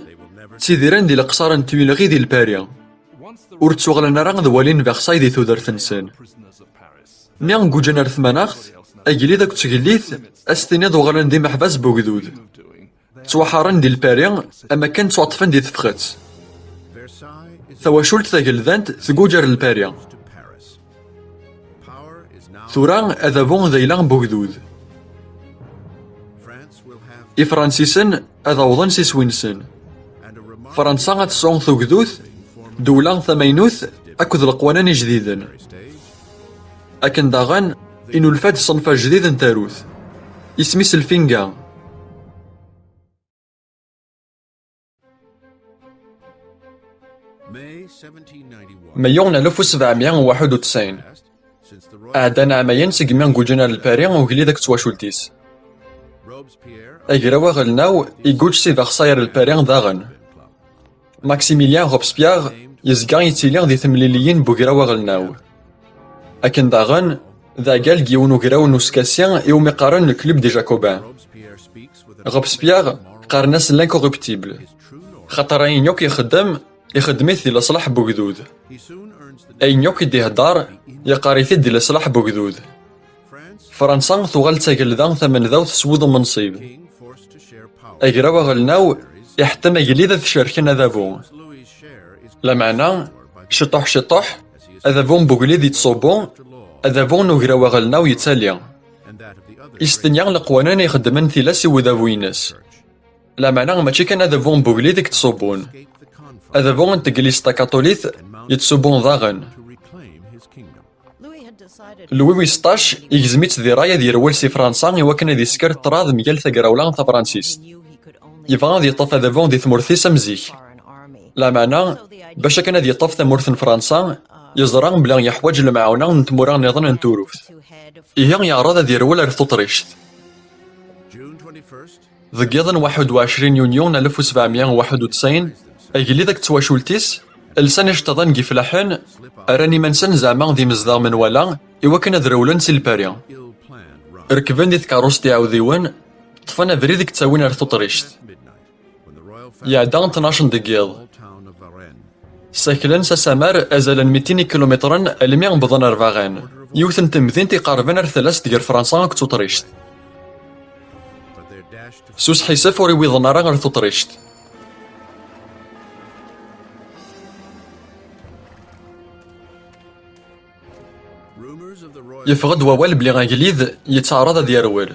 ttidiren di leqṣar n Tuileries di Lpari. Ur ttuɣalen ara ad walin Versailles di tudert-nsen. Mi guǧǧen ar tmanaɣt, agellid akked tgellidt, ad s-tiniḍ uɣalen d imeḥbas n ugdud. Ttwaḥaren di Lpari, am akken ttwaṭṭfen di tefxet. Tawacult tageldant tguǧ ar Lpari. Tura, adabu d ayla n ugdud. Ifransisen ad awḍen s iswi-nsen. Fransa ad tesɛu tugdut, ddewla tamaynut akked leqwanen ijdiden. Akken daɣen, inulfa-d ṣṣenf ajdid n tarut. Isem-is lfinga. Mayu n alef u sebɛemya u waḥed u tesɛin. Ɛeddan ɛamayen segmi guǧǧen ar Lpari ugellid akked twacult-is. Agraw aɣelnaw iguǧǧ si Versailles ar Lpari daɣen. Maximilien Robespierre yezga yettili di temliliyin n ugraw aɣelnaw. Akken daɣen, d agal deg yiwen ugraw n uskasi iwumi qqaren le Club des Jacobins. Robespierre qqaren-as l'incorruptible, xaṭer ayen yakk ixeddem, ixeddem-it di leṣlaḥ n ugdud. Ayen yakk i d-ihedder, yeqqar-it-id di leṣlaḥ n ugdud. Fransa tuɣal d tagelda tamendawt s wid umensib. Agraw aɣelnaw iḥettem agellid ad t-cerken adabu. Lameɛna, ciṭuḥ ciṭuḥ, adabu n ugellid yettṣubbu, adabu n ugraw aɣelnaw yettali. Istenya leqwanen ixeddmen tilas i udabu-ines. Lameɛna mačči kan adabu n ugellid i yettṣubbun. Adabu n teglizt takaṭulit yettṣubbu daɣen. Louis wis ṭṭac igzem-itt di ṛṛay ad yerwel si Fransa i wakken ad isker ṭṭrad mgal tagrawla tafransist. Yebɣa ad yeṭṭef adabu di tmurt-is am zik. Lameɛna, bac akken ad yeṭṭef tamurt n Fransa, yeẓra belli yeḥwaǧ lemɛawna n tmura nniḍen n Turuft. Ihi yeɛreḍ ad yerwel ar Tuṭrict. Deg yiḍ n waḥed u ɛecrin yunyu n alef u sebɛemya u waḥed u tesɛin, agellid akked twacult-is lsan iceṭṭiḍen n yifellaḥen, rran iman-nsen zeɛma d imezdaɣ menwala i wakken ad rewlen si Lpari. Rekben di tkeṛṛust iɛudiwen, ṭṭfen abrid i yettawin ar Tuṭrict. Iɛedda ṭnac deg yiḍ. Ssaklen s asamar azal n mitin ikilumitren almi wwḍen ar Varennes, yiwet n temdint iqerben ar talast gar Fransa akked Tuṭrict. S usḥissef ur iwiḍen ara ar Tuṭrict. Yeffeɣ-d wawal belli agellid yettɛaraḍ ad yerwel.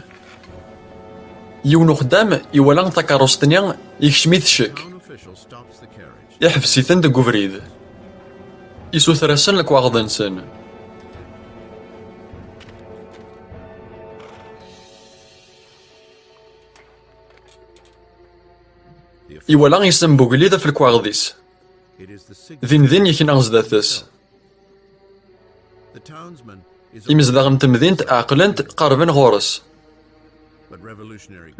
Yiwen uxeddam iwala takeṛṛust-nni yekcem-it ccek. Iḥbes-iten deg ubrid. Isuter-asen lekwaɣeḍ-nsen. Iwala isem n ugellid ɣef lekwaɣeḍ-is. Din din yekna zdat-s. Imezdaɣ n temdint ɛeqlen-t, qerben ɣur-s.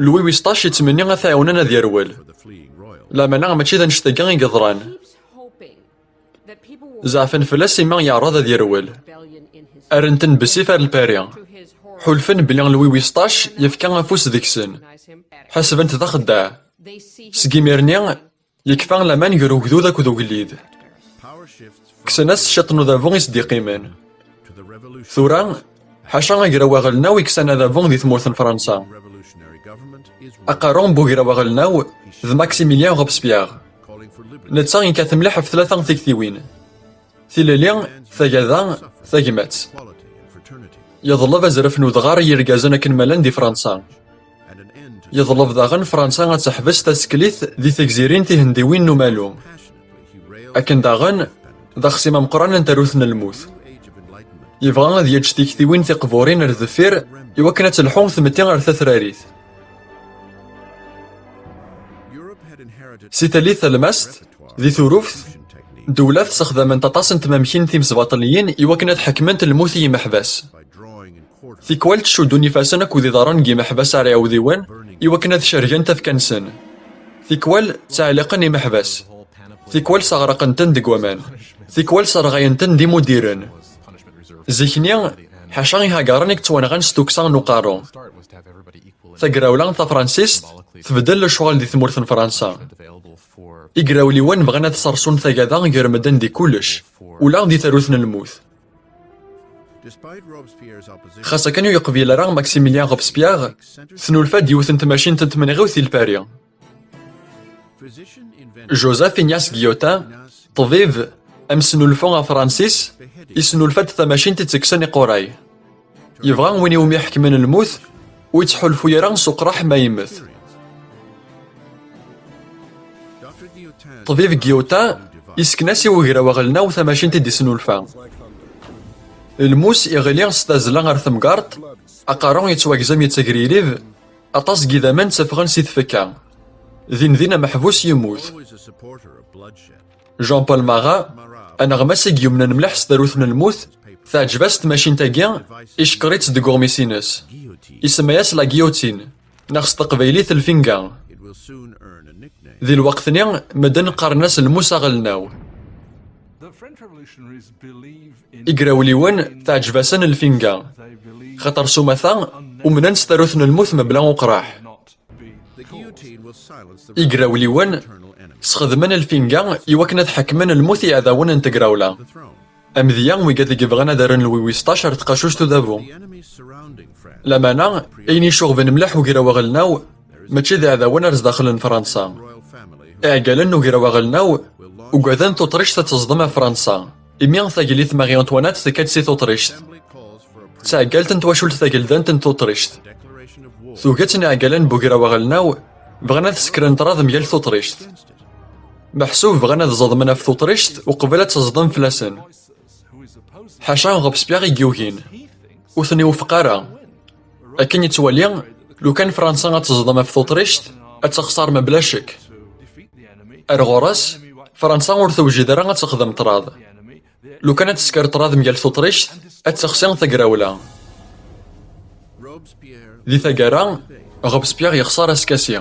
Louis Wis ṭac yettmenni ad t-ɛiwnen ad yerwel. Lameɛna mačči d annect-agi i yeḍran. Zeɛfen fell-as imi yeɛreḍ ad yerwel. Rren-ten bessif ar Lpari. Ḥulfen belli Louis Wis ṭac yefka afus deg-sen. Ḥesben-t d axeddaɛ. Seg imir-nni, yekfa laman gar ugdud akked ugellid. Kksen-as ciṭ n udabu i s-d-iqqimen. Tura, ḥaca agraw aɣelnaw i yeksan adabu di tmurt n Fransa. Aqerru n ugraw aɣelnaw d Maximilien Robespierre. Netta yekkat mliḥ ɣef tlata tiktiwin. Tilelli, tagada, tagmat. Yeḍleb azref n udɣar i yirgazen akken ma llan di Fransa. Yeḍleb daɣen Fransa ad teḥbes taseklit di tegzirin tihendiwin n umalu. Akken daɣen, d axsim ameqqran n tarut n lmut. Yebɣa ad yeǧǧ tiktiwin tiqburin ar deffir i wakken ad telḥu tmetti ar tatrarit. Si tallit talmast, di Turuft, ddewlat ssexdament aṭas n tmamkin timesbaṭliyin i wakken ad ḥekment lmut i yimeḥbas. Tikwal ttcuddun ifassen akked iḍarren n yimeḥbas ar iɛewdiwen i wakken ad cergen tafekka-nsen. Tikwal ttɛelliqen imeḥbas. Tikwal sseɣraqen-ten deg waman. Tikwal sserɣayen-ten d imudiren. Zik-nni, ḥaca ihagaren i yettwanɣan s tukksa n uqerru. Tagrawla tafransist tbeddel lecɣal di tmurt n Fransa. Igrawliwen bɣan ad ssersun tagada gar medden di kullec, ula di tarut n lmut. Xas akken ur yeqbil ara Maximilien Robespierre, tnulfa-d yiwet n tmacint n tmenɣiwt di Lpari. Joseph Ignace Guillotin, ṭṭbib, amesnulfu afransis, yesnulfa-d tamacint i ttekksen iquray. Yebɣa win iwumi ḥekmen lmut ur yettḥulfu ara s uqraḥ ma yemmet. Ṭṭbib Guillotin yessken-as i ugraw aɣelnaw tamacint i d-isnulfa. Lmus iɣli s tazzla ar temgerḍt, aqerru yettwagzem yettagririb, aṭas n yidammen tteffɣen si tfekka. Din din ameḥbus yemmut. Jean-Paul Marat, aneɣmas i yumnen mliḥ s tarut n lmut, teɛǧeb-as tmacint-agi, icekkeṛ-itt deg uɣmis-ines. Isemma-yas la guillotine, neɣ s teqbaylit lfinga. Di lweqt-nni, medden qqaren-as lmus aɣelnaw. Igrawliwen, teɛǧeb-asen lfinga, xaṭer s umata, umnen s tarut n lmut mebla uqraḥ. Igrawliwen sxedmen lfinga i wakken ad ḥekmen lmut i yiɛdawen n tegrawla. Amedya, wigad i yebɣan ad rren Lwi wis ṭac ar tqacuct udabu. Lameɛna, ayen icuɣben mliḥ ugraw aɣelnaw, mačči d iɛdawen ar zdaxel n Fransa. Iɛeggalen n ugraw aɣelnaw ugaden tuṭrict ad teẓdem ɣef Fransa, imi tagellidt Marie Antoinette tekka-d si tuṭrict. D taɛeggalt n twacult tageldant n tuṭrict. Tuget n iɛeggalen n ugraw aɣelnaw bɣan ad sekren ṭṭrad mgal tuṭrict. Meḥsub bɣan ad ẓeḍmen ɣef tuṭrict uqbel ad teẓdem fell-asen. Ḥaca Robespierre i yugin, ur ten-iwefeq ara. Akken yettwali, lukan Fransa ad teẓdem ɣef tuṭrict, ad texṣer mebla ccek. Ar ɣur-s, Fransa ur tewjid ara ad texdem ṭṭrad. Lukan ad tesker ṭṭrad mgal tuṭrict, ad texsi tagrawla. Di taggara, Robespierre yexṣer askasi.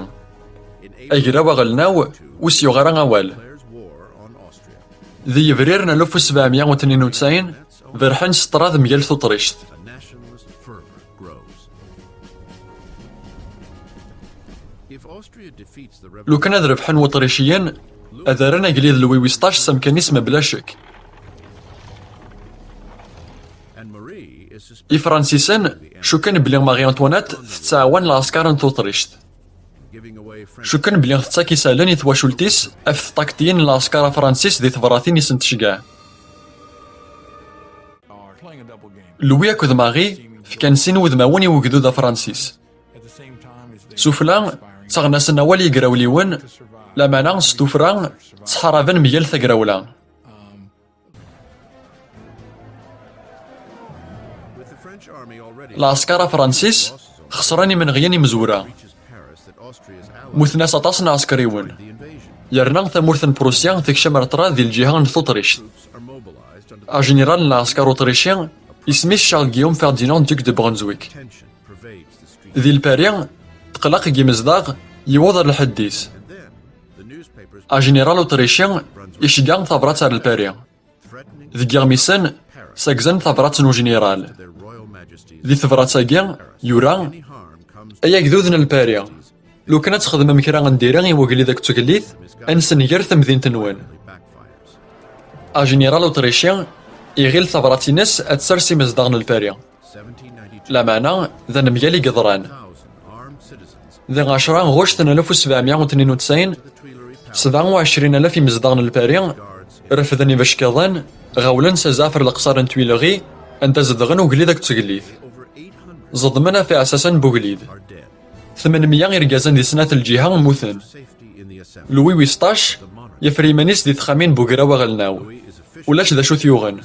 Agraw aɣelnaw ur s-yuɣ ara awal. Di yebrir n alef u sebɛemya u tnin u tesɛin, berḥen s ṭṭrad mgal tuṭrict. Lukan ad rebḥen Wuṭriciyen, ad rren agellid Lwi wis ṭac s amkan-is mebla ccek. Ifransisen cukken belli Marie Antoinette tettɛawan lɛesker n tuṭrict. Cukken belli tettak isallen i twacult-is ɣef tṭaktiyin n lɛesker afransis di tebratin i sen-tceggeɛ. Louis akked Marie fkan sin wudmawen i ugdud afransis. Sufella, ttaɣen-asen awal i yigrawliwen, lameɛna s tuffra, ttḥaraben mgal tagrawla. Lɛesker afransis xesren imenɣiyen imezwura. Muten-as aṭas n ɛeskriwen. Yerna tamurt n Prusya tekcem ar ṭṭrad di lǧiha n Tuṭrict. Ajiniral n lɛesker uṭrici, isem-is Charles Guillaume Ferdinand, Duc de Brunswick. Di Lpari, tqelleq deg yimezdaɣ, yiweḍ ar lḥedd-is. Ajiniral uṭrici iceggeɛ tabrat ar Lpari. Deg yiɣmisen, sagzen tabrat n ujiniral. Di tebrat-agi, yura: "Ay agdud n Lpari, lukan ad txedmem kra n diri i wegellid akked tgellit, ad nsenger tamdint-nwen." Ajiniral uṭrici iɣil tabrat-ines ad tsers imezdaɣ n Lpari. Lameɛna, d anemgal i yeḍran. Di ɛecra ɣuct n alef u sebɛemya u tnin u tesɛin, sebɛa u ɛecrin alaf imezdaɣ n Lpari refden ibeckiḍen, ɣawlen s azaɛfer leqṣar n Tuileries, anda zedɣen ugellid akked tgellit. Ẓeḍmen ɣef iɛessasen n wugellid. Tmenmya irgazen di snat lǧiha mmuten. Louis Wistache yeffer iman-is di texxamin n ugraw aɣelnaw. Ulac d acu t-yuɣen.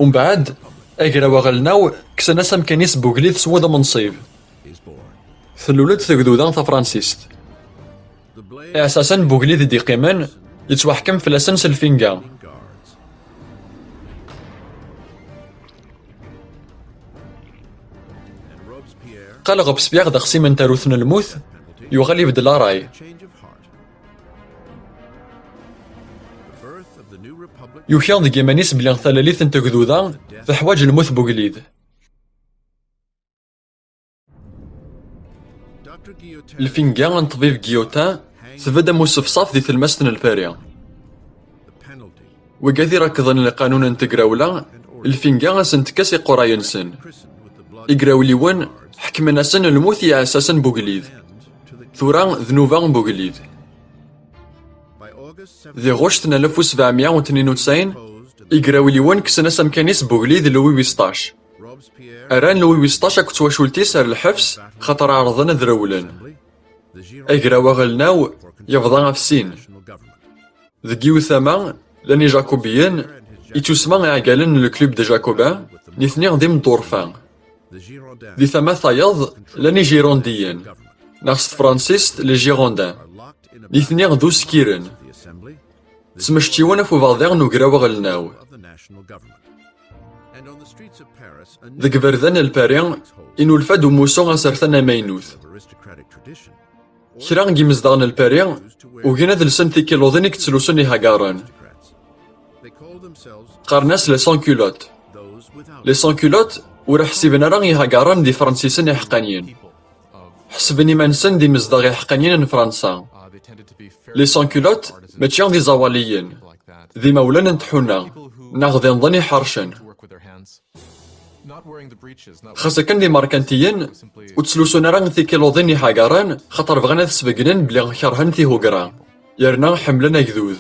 Umbeɛd, agraw aɣelnaw kksen-as amkan-is n wugellid s wudem n ṣṣib. Tlul-d tegduda tafransist. Iɛessasen n wugellid i d-iqqimen, yettwaḥkem fell-asen s lfinga. Qal Robespierre d axsim n tarut n lmut, yuɣal ibeddel ṛṛay. Yuki deg yiman-is belli talalit n tegduda teḥwaǧ lmut n wugellid. Lfinga n ṭṭbib Guillotin tbedd am usefṣaf di tlemmast n Lpari. Wigad irekḍen lqanun n tegrawla, lfinga asen-tekka s iqurray-nsen. Igrawliwen ḥekmen-asen lmut i iɛessasen n wugellid. Tura d nnuba n wugellid. Di ɣuct n alef u sebɛemya u tnin u tesɛin, igrawliwen kksen-as amkan-is n wugellid i Louis Wistache. Rran Louis Wistache akked twacult-is ar lḥebs, xaṭer ɛerḍen ad rewlen. Agraw aɣelnaw yebḍa ɣef sin. Deg yiwet tama, llan ijakubiyen, ittusemma iɛeggalen n le Club des Jacobins, nitni d imeddurfa. Di tama tayeḍ, llan ijirondiyen, neɣ s tefransist, les Girondins. Nitni d uskiren. Ttmecčiwen ɣef ubeɛḍi n ugraw aɣelnaw. Deg iberdan n Lpari, inulfa-d umussu asertan amaynut. Kra n yimezdaɣ n Lpari ugin ad lsen tikiluḍin i yettlusun ihagaren. Qqaren-as les sans-culottes. Les sans-culottes ur ḥsiben ara ihagaren d ifransisen iḥeqqaniyen. Ḥesben iman-nsen d imezdaɣ iḥeqqaniyen n Fransa. Les sans-culottes mačči d iẓawaliyen, d imawlan n tḥuna, neɣ d inḍen iḥercen. Xas akken d imerkantiyen, ur ttlusun ara tikiluḍin ihagaren, xaṭer bɣan ad sbegnen belli kerhen tihugra, yerna ḥemmlen agdud.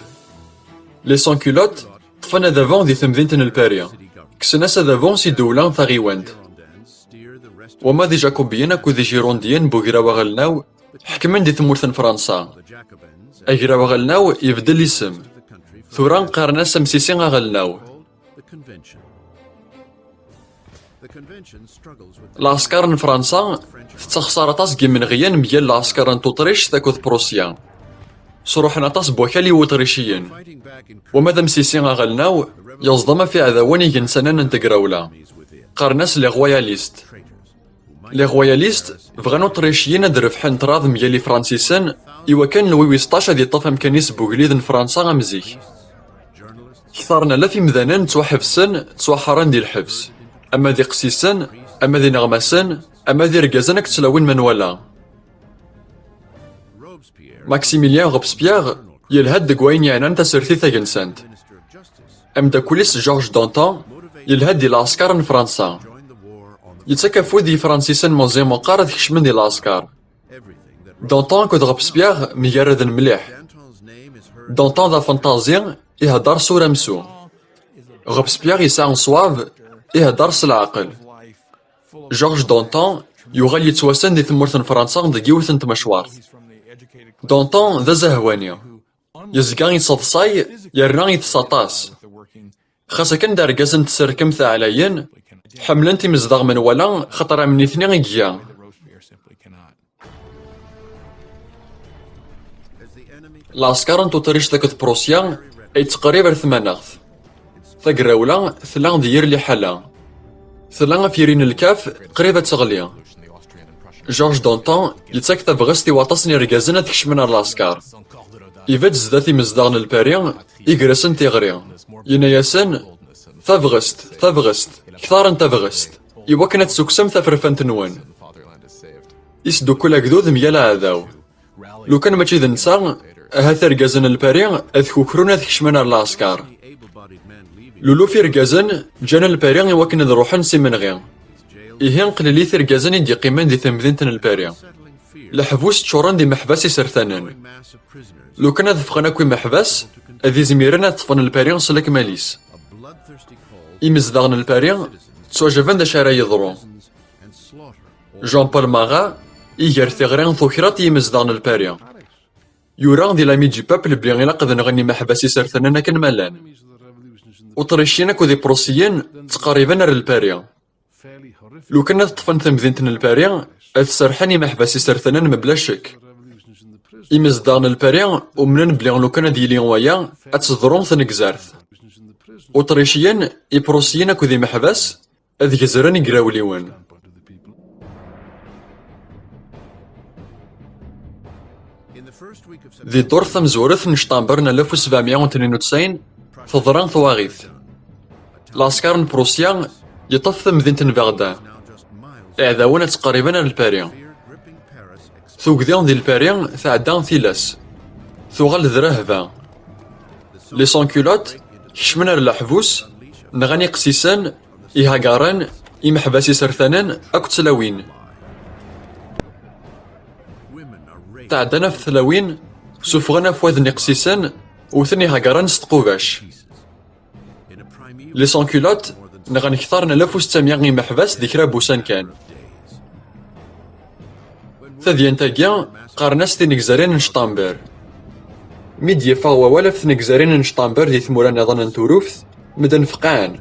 Les sans-culottes ṭṭfen adabu di temdint n Lpari. Kksen-as adabu s idewla taɣiwant. Wama d ijakubiyen akked ijirondiyen n ugraw aɣelnaw ḥekmen di tmurt n Fransa. Agraw aɣelnaw ibeddel isem. Tura qqaren-as amsisi aɣelnaw. Lɛesker n Fransa tettexṣar aṭas n yimenɣiyen mgal lɛesker n Tuṭrict akked Prusya. Sruḥen aṭas n wakal i Wuṭriciyen. Wama d amsisi aɣelnaw, yeẓdem ɣef iɛdawen igensanen n tegrawla. Qqaren-as les royalistes. Les royalistes bɣan Uṭriciyen ad rebḥen ṭṭrad mgal Ifransisen, iwakken Louis Wistac ad yeṭṭef amkan-is n ugellid n Fransa am zik. Kter n alaf imdanen ttwaḥebsen, ttwaḥeṛṛen di lḥebs. Ama d iqsisen, ama d ineɣmasen, ama d irgazen akked tlawin menwala. Maximilien Robespierre yelha-d deg wayen yeɛnan tasertit tagensant. Ameddakel-is Georges Danton yelha-d di lɛesker n Fransa. Yettak afud i Yifransisen meẓẓi meqqar ad kecmen di lɛesker. Danton akked Robespierre mgaraden mliḥ. Danton d afenṭazi, ihedder s uramsu. Robespierre yesɛa ṣṣwab, ihedder s leɛqel. Georges Danton Yuɣal yettwassen di tmurt n Fransa deg yiwet n tmecwart. Danton d azehwani. Yezga yettaḍsay, yerna itess aṭas. Xas akken d argaz n tserkemt ɛlayen, ḥemmlen-t imezdaɣ menwala xaṭer am nitni i iga. Lɛesker n Tuṭrict akked Prusya yettqerrib ar tmaneɣt. Tagrawla tella di yir liḥala. Tella ɣef yiri n lkaf, qrib ad teɣli. Georges Danton yettak tabɣest i waṭas n yergazen ad kecmen ar lɛesker. Ibedd zdat imezdaɣ n Lpari, iger-asen tiɣri. Yenna-yasen: "Tabɣest, tabɣest, ktar n tabɣest, iwakken ad tessuksem taferfant-nwen." Isdukkul agdud mgal aɛdaw. Lukan mačči d netta, ahat irgazen n Lpari ad kukrun ad kecmen ar lɛesker. Luluf irgazen ǧǧan Lpari iwakken ad ruḥen s imenɣi. Ihi qlilit irgazen i d-yeqqimen di temdint n Lpari. Leḥbus ččuren d imeḥbas isertanen. Lukan ad ffɣen akk imeḥbas, ad izmiren ad ṭṭfen Lpari s lekmal-is. Imezdaɣ n Lpari ttwajaben d acu ara yeḍru. Jean-Paul Marat iger tiɣri tukraḍt i yimezdaɣ n Lpari. Yura di L'Ami du Peuple belli ilaq ad nɣen imeḥbas isertanen akken ma llan. Uṭriciyen akked Iprusiyen ttqerriben ar Lpari. Lukan ad ṭṭfen tamdint n Lpari, ad serḥen imeḥbas isertanen mebla ccek. Imezdaɣ n Lpari umnen belli lukan ad yili waya, ad teḍru tnegzart. Uṭriciyen, Iprusiyen akked imeḥbas ad gezren igrawliwen. Di ddurt tamezwarut n Cṭamber n alef u sebɛemya u tnin u tesɛin, teḍra twaɣit. Lɛesker n Prusya yeṭṭef tamdint n Berlin. Iɛdawen ad ttqerriben ar Lpari. Tugdi di Lpari tɛedda tilas. Tuɣal d rrehba. Les sans-culottes kecmen ar leḥbus, nɣan iqsisen, ihagaren, imeḥbas isertanen akked tlawin. Tɛeddan ɣef tlawin, suffɣen afwad n iqsisen, wten ihagaren s tqubac. Les sans-culottes nɣan ktar n alef u settemya imeḥbas di kra n wussan kan. Tadyant-agi qqaren-as tinegzarin n Cṭamber. Mi d-yeffeɣ wawal ɣef tnegzarin n Cṭamber di tmura nniḍen n Turuft, medden feqɛen.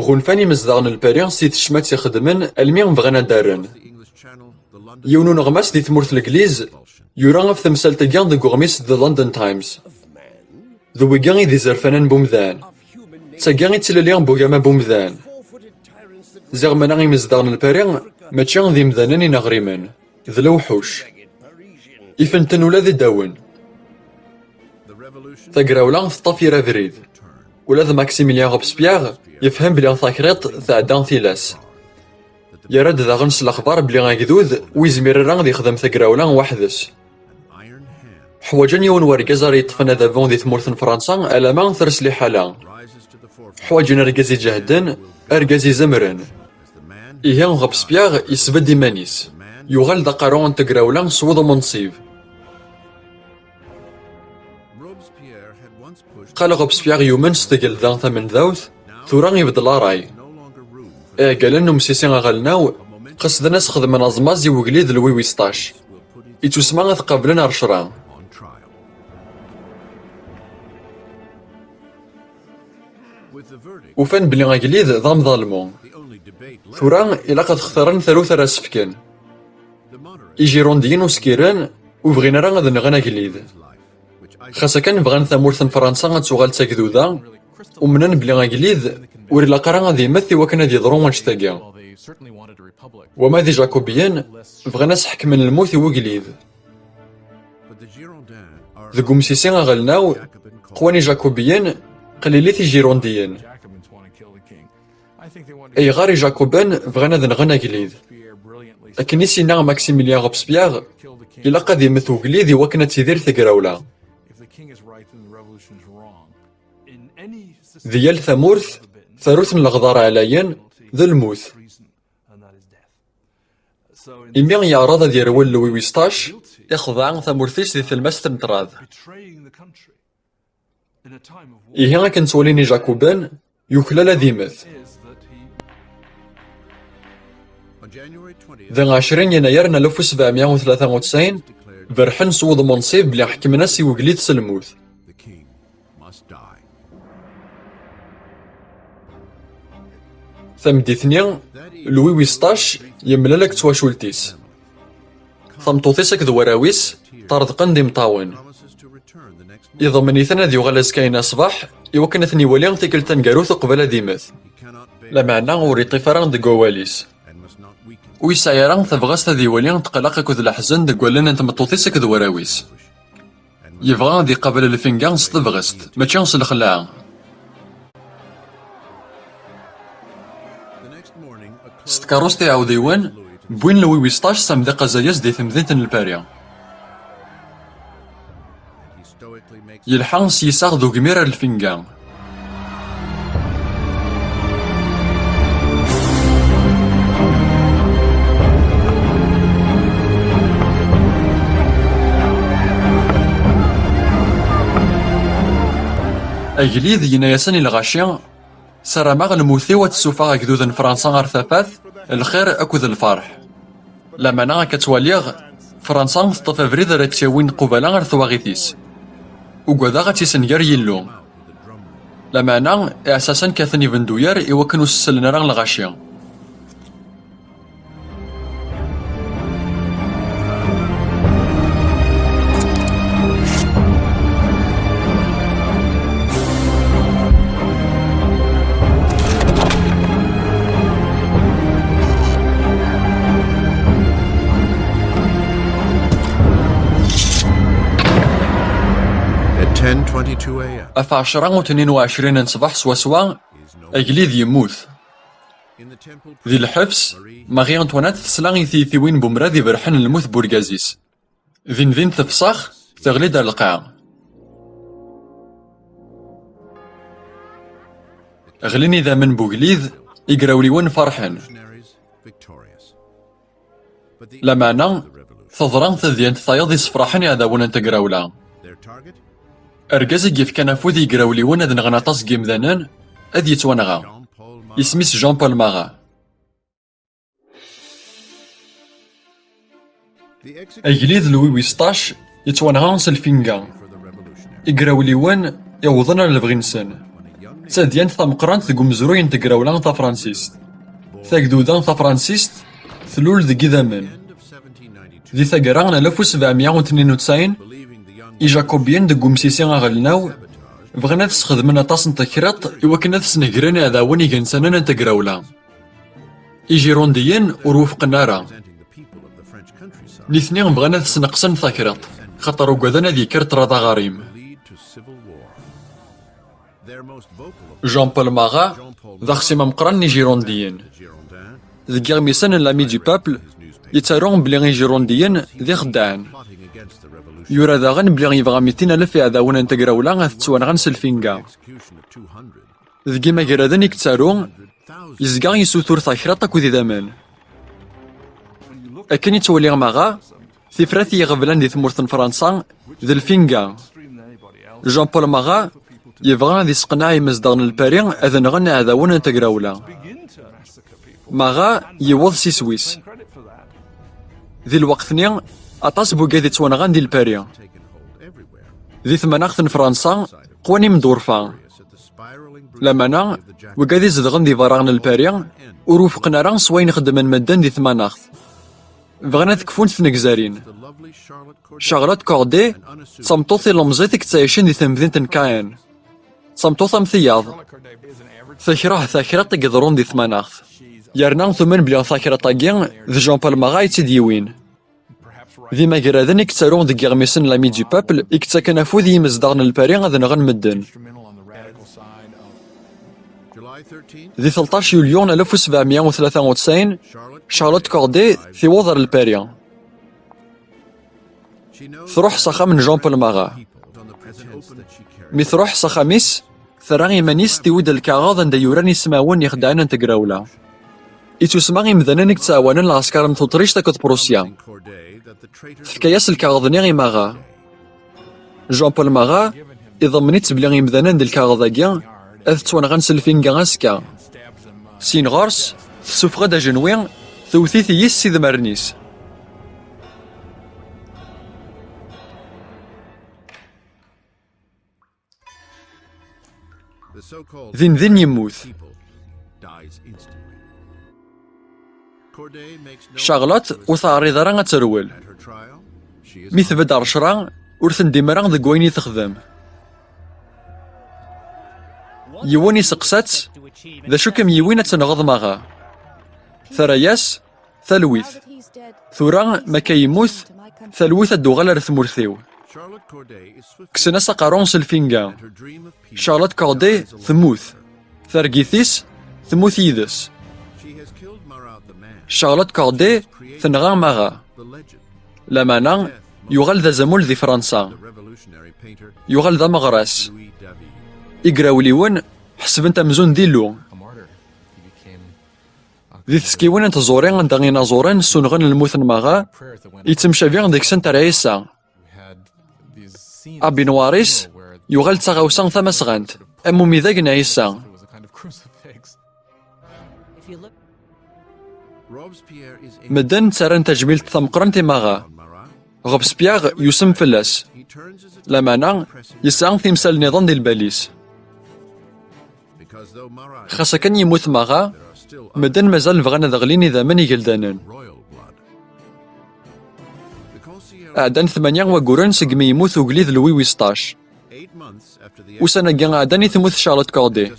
Ɣunfan imezdaɣ n Lpari si tecmat ixedmen almi bɣan ad d-rren. Yiwen uneɣmas di tmurt n Legliz yura ɣef temsalt-agi deg uɣmis The London Times. D wigi i d izerfanen n wemdan. D tagi i d tilelli n ugama n wemdan. Ziɣ mana imezdaɣ n Lpari mačči d imdanen ineɣrimen, d lewḥuc. Ifen-ten ula d idawen. Tagrawla teṭṭef yir abrid. Ula d Maximilien Robespierre yefhem belli takriḍt tɛedda tilas. Yerra-d daɣen s lexbar belli agdud ur yezmir ara ad yexdem tagrawla weḥd-s. Ḥwaǧen yiwen wergaz ara yeṭṭfen adabu di tmurt n Fransa alamma ters liḥala. Ḥwaǧen argaz iǧehden, argaz izemren. Ihi Robespierre yesbedd iman-is. Yuɣal d aqerru n tegrawla s wudem unṣib. Qal Robespierre yumen s tgelda tamendawt, tura ibeddel ṛṛay. Iɛeggalen n umsisi aɣelnaw qesden ad s-xedmen aẓmaz i wegellid Louis wis ṭac. Ittusma ad t-qablen ar ccṛeɛ. Ufan belli agellid d amḍalmu. Tura ilaq ad xtaren tarut ara s-fken. Ijirundiyen ur skiren, ur bɣin ara ad nɣen agellid. Xas akken bɣan tamurt n Fransa ad tuɣal d tagduda, umnen belli agellid ur ilaq ara ad yemmet i wakken ad yeḍru wannect-agi. Wama d ijakubiyen, bɣan ad s-ḥekmen lmut i wegellid. Deg umsisi aɣelnaw, qwan ijakubiyen, qlilit ijirundiyen. Ayɣer ijakuben bɣan ad nɣen agellid? Akken i s-yenna Maximilien Robespierre, ilaq ad yemmet ugellid i wakken ad tidir tegrawla. Di yal tamurt, tarut n leɣdar ɛlayen d lmut. Imi yeɛreḍ ad yerwel Louis wis ṭac, ixḍa tamurt-is di tlemmast n ṭṭrad. Ihi akken ttwalin ijakuben, yuklal ad immet. Di ɛecrin yennayer n alef u sebɛemya u tlata u tesɛin, berrḥen s wudem unṣib belli ḥekmen-as i wegellid s lmut. Tameddit-nni, Louis wis ṭac yemlal akked twacult-is. Tameṭṭut-is akked warraw-is ṭṭerḍqen d imeṭṭawen. Iḍemmen-iten ad yuɣal azekka-ina ṣṣbeḥ i wakken ad ten-iwali tikkelt taneggarut uqbel ad immet. Lameɛna ur iṭṭif ara deg wawal-is. Ur yesɛi ara tabɣest ad iwali ṭṭqelaq akked leḥzen deg wallen n tmeṭṭut-is akked warraw-is. Yebɣa ad iqabel lfinga s tebɣest, mačči s lxelɛa. S tkeṛṛust iɛudiwen, wwin Louis wis ṭac s amḍiq azayez di temdint n Lpari. Yelḥa s yiseɣ d ugmir ar lfinga. Agellid yenna-yasen i lɣaci: "Ssarameɣ lmut-iw ad tessufeɣ agdud n Fransa ɣer tafat, lxir akked lferḥ. Lameɛna, akka ttwaliɣ, Fransa teṭṭef abrid ara tt-yawin qubala ar twaɣit-is. Ugadeɣ ad tt-isenger Yillu." Lameɛna, iɛessasen kkaten ibenduyar i wakken ur s-sellen ara lɣaci. At ten twenty-two a m. Ɣef ɛecra u tnin u ɛecrin n ṣṣbeḥ swaswa, agellid yemmut. Di lḥebs, Marie Antoinette tesla i tiytiwin n umrad iberrḥen lmut n urgaz-is. Din din tefṣax, teɣli-d ar lqaɛa. Ɣlin idammen n ugellid, igrawliwen ferḥen. Lameɛna, teḍra tadyant tayeḍ issefraḥen iɛdawen n tegrawla. Argaz i yefkan afud i yigrawliwen ad nɣen aṭas n yimdanen, ad yettwanɣa. Isem-is Jean-Paul Marat. Agellid Louis wis ṭac yettwanɣa s lfinga. Igrawliwen iwḍen ar lebɣi-nsen. D tadyant tameqqrant deg umezruy n tegrawla tafransist. Tagduda tafransist tlul deg idammen. Di taggara n alef u sebɛemya u tnin u tesɛin, Ijakubiyen deg umsisi aɣelnaw bɣan ad sxedmen aṭas n tekriṭ i wakken ad snegren iɛdawen igensanen n tegrawla. Ijirundiyen ur wufqen ara. Nitni bɣan ad sneqsen takriṭ, xaṭer ugaden ad yekker ṭṭrad aɣarim. Jean-Paul Marat d axsim ameqqran n Ijirundiyen. Deg yiɣmisen n L'Ami du Peuple, yettaru belli Ijirundiyen d ixeddaɛen. Yura daɣen belli yebɣa mitin alef iɛdawen n tegrawla ad ttwanɣen s lfinga. Deg imagraden i yettaru, yezga yessutur takriṭ akked idammen. Akken i ttwaliɣ Marat, tifrat i iɣeblan di tmurt n Fransa d lfinga. Jean-Paul Marat yebɣa ad isseqneɛ imezdaɣ n Lpari ad nɣen iɛdawen n tegrawla. Marat yewweḍ s iswi-s. Di lweqt-nni, aṭas n wigad i ttwanɣan di Lpari. Di tmanaɣt n Fransa, qwan imdurfa. Lameɛna, wigad izedɣen di berra n Lpari ur wufqen ara s wayen xeddmen medden di tmanaɣt. Bɣan ad kfunt tnegzarin. Charlotte Corday d tameṭṭut tilemẓit i yettɛicen di temdint n Caen. D tameṭṭut am tiyaḍ. Tekṛeh takriṭ i iḍerrun di tmanaɣt. Yerna tumen belli takriṭ-agi d Jean-Paul Marat i tt-id-yiwin. D imagraden i yettaru deg yiɣmisen n L'Ami du Peuple i yettaken afud i yimezdaɣ n Lpari ad nɣen medden. Di telṭac yulyu n alef u sebɛemya u tlata u tesɛin, Charlotte Corday tiweḍ ar Lpari. Truḥ s axxam n Jean-Paul Marat. Mi truḥ s axxam-is, terra iman-is tiwi-d lkaɣeḍ anda yuran ismawen ixeddɛen n tegrawla. Ittusma imdanen i yettɛawanen lɛesker n Tuṭrict akked Prusya. Tefka-yas lkaɣeḍ-nni i Marat. Jean-Paul Marat iḍemmen-itt belli imdanen d lkaɣeḍ-agi ad ttwanɣan s lfinga azekka. Syin ɣer-s, tessufeɣ-d ajenwi, Tewwet-it yis s idmaren-is. Din din yemmut. Charlotte ur teɛriḍ ara ad terwel. Mi tbedd ar ccṛeɛ, ur tendim ara deg wayen i texdem. Yiwen iseqsa-tt: "D acu kem-yiwin ad tenɣeḍ Marat?" Terra-yas: "Talwit. Tura, ma akka yemmut, talwit ad d-tuɣal ar tmurt-iw." Kksen-as aqerru s lfinga. Charlotte Corday temmut. Targit-is temmut yid-s. Charlotte Corday tenɣa Marat. Lameɛna, yuɣal d azamul di Fransa. Yuɣal d ameɣras. Igrawliwen ḥesben-t amzun d Illu. Di teskiwin n tẓuri anda inaẓuren ssunɣen lmut n Marat, yettemcabi deg-sent ar Ɛisa. Abinwaṛ-is yuɣal d taɣawsa tamasɣant, am umidag n Ɛisa. Medden ttarran tajmilt tameqqrant i Marat. Robespierre yusem fell-as. Lameɛna, yesɛa timsal nniḍen di lbal-is. Xas akken yemmut Marat, medden mazal bɣan ad ɣlin idammen igeldanen. Ɛeddan tmanya wagguren segmi yemmut ugellid Louis wis ṭac. Ussan-agi ɛeddan i temmut Charlotte Corday.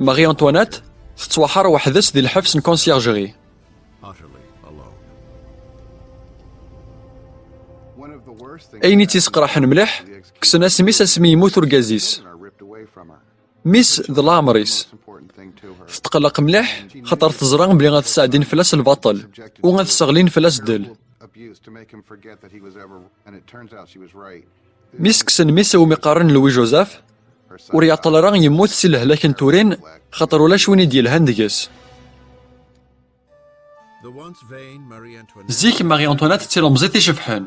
Marie Antoinette tettwaḥer weḥd-s di lḥebs n conciergerie. Ayen i tt-isqerḥen mliḥ, kksen-as mmi-s asmi yemmut urgaz-is. Mmi-s d leɛmer-is. Tetqelleq mliḥ, xaṭer teẓra belli ad sseɛdin fell-as lbaṭel, u ad sseɣlin fell-as ddel. Mi s-kksen mmi-s iwumi qqaren Louis Joseph, ur iɛeṭṭel ara yemmut si lehlak n turin, xaṭer ulac win i d-yelhan deg-s. Zik, Marie Antoinette d tilemẓit icebḥen.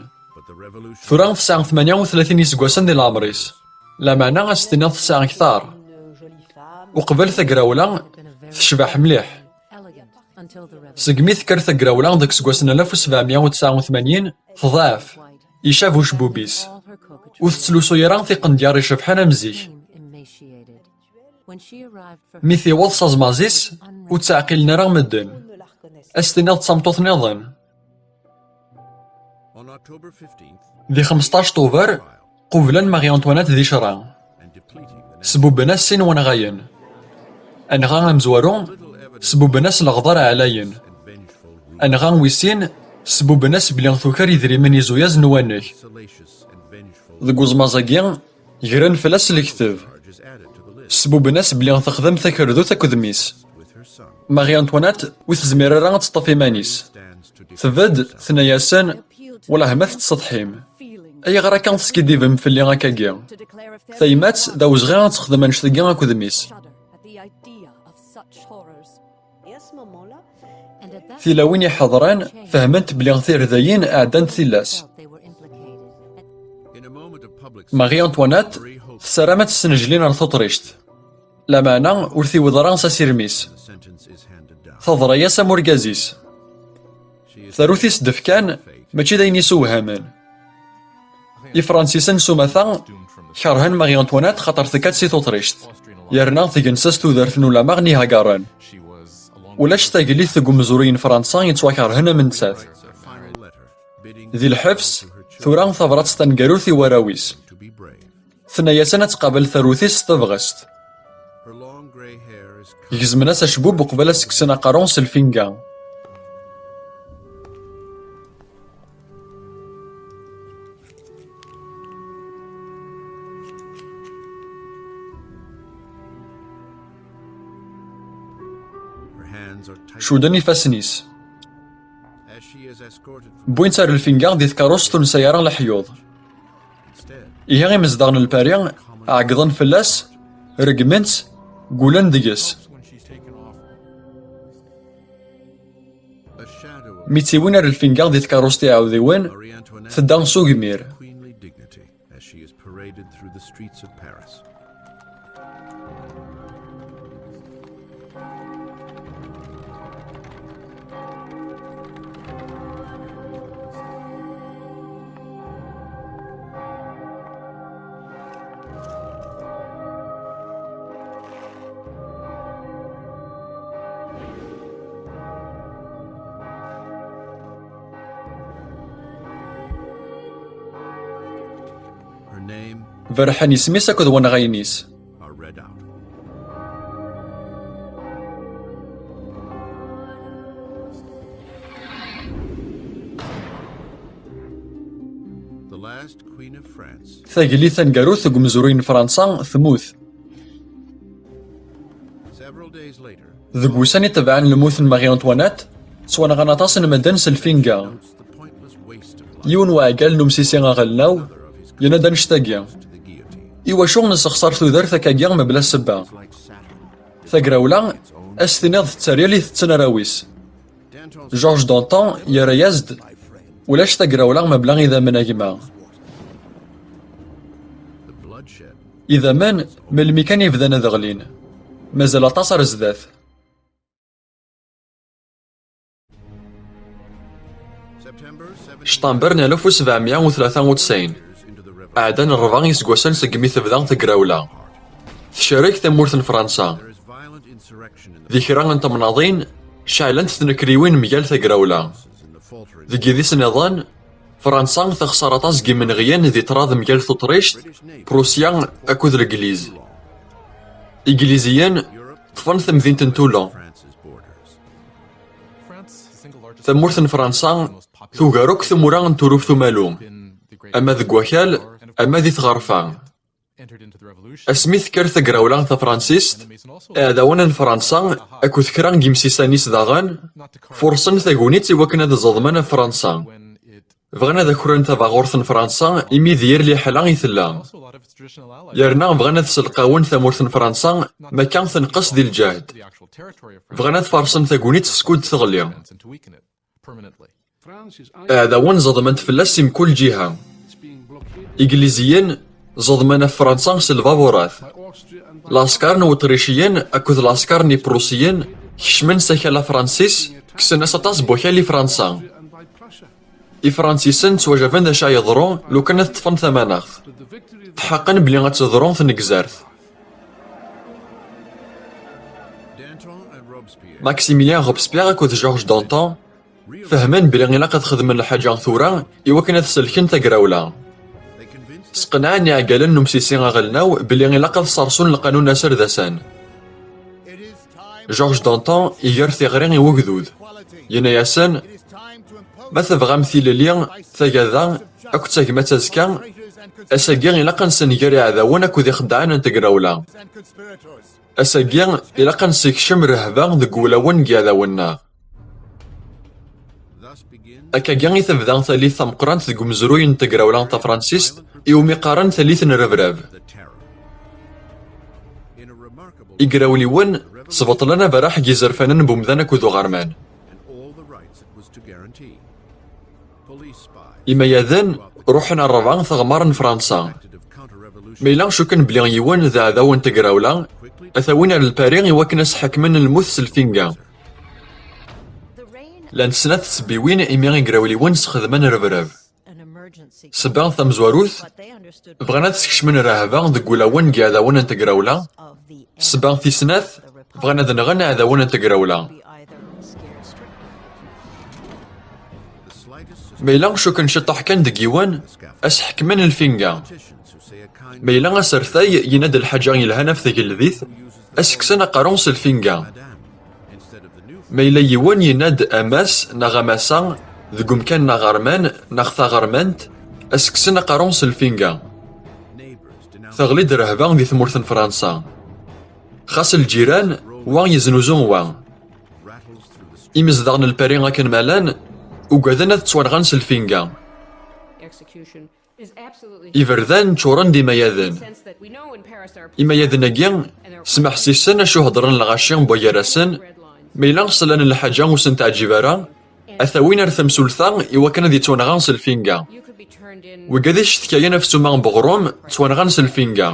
Tura tesɛa tmanya u tlatin iseggasen di leɛmer-is. Lameɛna, ad s-tiniḍ tesɛa ktar. Uqbel tagrawla, tecbeḥ mliḥ. Segmi tekker tagrawla deg useggas n alef u sebɛemya u tesɛa u tmanyin, teḍɛef. Icab ucebbub-is. Ur tettlusu ara tiqendyar icebḥen am zik. Mi tiweḍ s aẓmaz-is, ur tt-ɛqilen ara medden. Ad s-tiniḍ d tameṭṭut nniḍen. Di xmesṭac Tubeṛ, qublen Marie Antoinette di ccṛeɛ. Sbubben-as sin wanɣayen. Anɣa amezwaru, sbubben-as leɣder ɛlayen. Anɣa wis sin, sbubben-as belli tuker idrimen izuyaz n uwanek. Deg uẓmaẓ-agi, gren fell-as lekteb. Sbubben-as belli texdem takerdut akked mmi-s. Marie Antoinette ur tezmir ara ad teṭṭef iman-is. Tbedd, tenna-yasen: "Wellah ma tettsetḥim. Ayɣer akka teskiddibem fell-i akkagi?" Tayemmat d awezɣi ad texdem annect-agi akked mmi-s. Tilawin iḥeḍren fehment belli tirdayin ɛeddant tillas. Marie Antoinette tessaram ad tessnejlin ar tuṭrict. Lameɛna ur tiwiḍ ara s asirem-is. Teḍra-yas am urgaz-is. Tarut i s-d-fkan mačči d ayen isewhamen. Ifransisen s umata kerhen Marie Antoinette xaṭer tekka-d si tuṭrict, yerna tgens-as tudert n ulama n Ihagaren. Ulac tagellidt deg umezruy n Fransa yettwakerhen am nettat. Di lḥebs, tura tabrat taneggarut i warraw-is. Tenna-yasen ad tqabel tarut-is s tabɣest. Gezmen-as acebbub uqbel ad s-kksen aqerru s lfinga. Cudden ifassen-is. Wwin-tt ar lfinga di tkeṛṛust ur nesɛi ara leḥyuḍ. Ihi imezdaɣ n Lpari ɛeggḍen fell-as, reggmen-tt, ggulen deg-s. Mi tt-iwin ar lfinga di tkeṛṛust iɛawdiwen, tedda s ugmir. As she is paraded through the streets of Paris. Berrḥen isem-is akked wanɣayen-is. Tagellid taneggarut deg umezruy n Fransa temmut. Deg wussan itebɛen lmut n Marie Antoinette, ttwanɣan aṭas n medden s lfinga. Yiwen uɛeggal n umsisi aɣelnaw yenna-d annect-agi: "Iwacu nessexṣar tudert akkagi mebla ssebba? Tagrawla, a s-tiniḍ d tteryel itetten arraw-is." Georges Danton yerra-yas-d: "Ulac tagrawla mebla idammen, a gma." Idammen, melmi kan i bdan ad ɣlin. Mazal aṭas ar zdat. Ctamber n alef u sebɛemya u tlata u tesɛin, ɛeddan rebɛa iseggasen segmi tebda tagrawla. Tcerreg tamurt n Fransa. Di kra n temnaḍin, ceɛlent tnekriwin mgal tagrawla. Deg yidis nniḍen, Fransa texṣer aṭas n yimenɣiyen di ṭṭrad mgal Tuṭrict, Prusya akked Legliz. Igliziyen ṭṭfen tamdint n Toulon. Tamurt n Fransa tugar akk tmura n Turuft Umalu, ama deg wakal, ama di tɣerfa. Asmi tekker tagrawla tafransist, iɛdawen n Fransa akked kra n yimsisan-is daɣen furṣen tagnit i wakken ad ẓeḍmen ɣef Fransa. Bɣan ad akren tabaɣurt n Fransa imi d yir liḥala i tella. Yerna bɣan ad selqawen tamurt n Fransa, makka tenqes di lǧehd. Bɣan ad farṣen tagnit skud teɣli. Iɛdawen ẓeḍmen-t fell-as si mkul ǧiha. Igliziyen ẓeḍmen ɣef Fransa s lbaburat. Laskar n Wuṭriciyen akked laskar n Iprusiyen kecmen s akal afransis, kksen-as aṭas n wakal i Fransa. Ifransisen ttwajaben d acu ay yeḍru lukan ad ṭṭfen tamaneɣt. Tḥeqqen belli ad teḍru tnegzart. Maximilien Robespierre akked Georges Danton fehmen belli ilaq ad xedmen lḥaǧa tura i wakken ad selken tagrawla. Sqenɛen iɛeggalen n umsisi aɣelnaw belli ilaq ad ssersun lqanun aserdasan. Georges Danton iger tiɣri i wegdud. Yenna-yasen: "Ma tebɣam tilelli, tagada akked tagmat azekka, ass-agi ilaq ad nsenger iɛdawen akked ixeddɛen n tegrawla. Ass-agi ilaq ad nsekcem rrehba deg wulawen n yiɛdawen-nneɣ." Akkagi i tebda tallit tameqqrant deg umezruy n tegrawla tafransist, iwumi qqaren tallit n rrebrab. Igrawliwen sbeṭlen aberraḥ n yizerfanen n wemdan akked uɣerman. Imayaden ruḥen ar rebɛa teɣmar n Fransa. Ma yella cukken belli yiwen d aɛdaw n tegrawla, ad t-awin ar Lpari i wakken ad s-ḥekmen lmut s lfinga. Llant snat tsebbiwin imi igrawliwen sxedmen rrebrab. Ssebba tamezwarut, bɣan ad skecmen rrehba deg wulawen n yiɛdawen n tegrawla. Ssebba tis snat, bɣan ad nɣen iɛdawen n tegrawla. Ma yella cukken ciṭṭaḥ kan deg yiwen, ad s-ḥekmen lfinga. Ma yella asertay yenna-d lḥaǧa yelhan ɣef tgeldiṭ, ad s-kksen aqerru s lfinga. Ma yella yiwen yenna-d a mass neɣ a massa deg umkan n aɣerman neɣ taɣermant, ad s-kksen aqerru s lfinga. Teɣli-d rrehba di tmurt n Fransa. Xas lǧiran, wa yeznuzu wa. Imezdaɣ n Lpari akken ma llan, ugaden ad ttwanɣen s lfinga. Iberdan ččuren d imayaden. Imayaden-agi, smeḥsisen acu heddren lɣaci n wagar-asen, ma yella slan lḥaǧa ur sen-teɛǧib ara, ad t-awin ar temsulta i wakken ad yettwanɣa s lfinga. Wigad icetkayen ɣef ssuma n weɣrum, ttwanɣan s lfinga.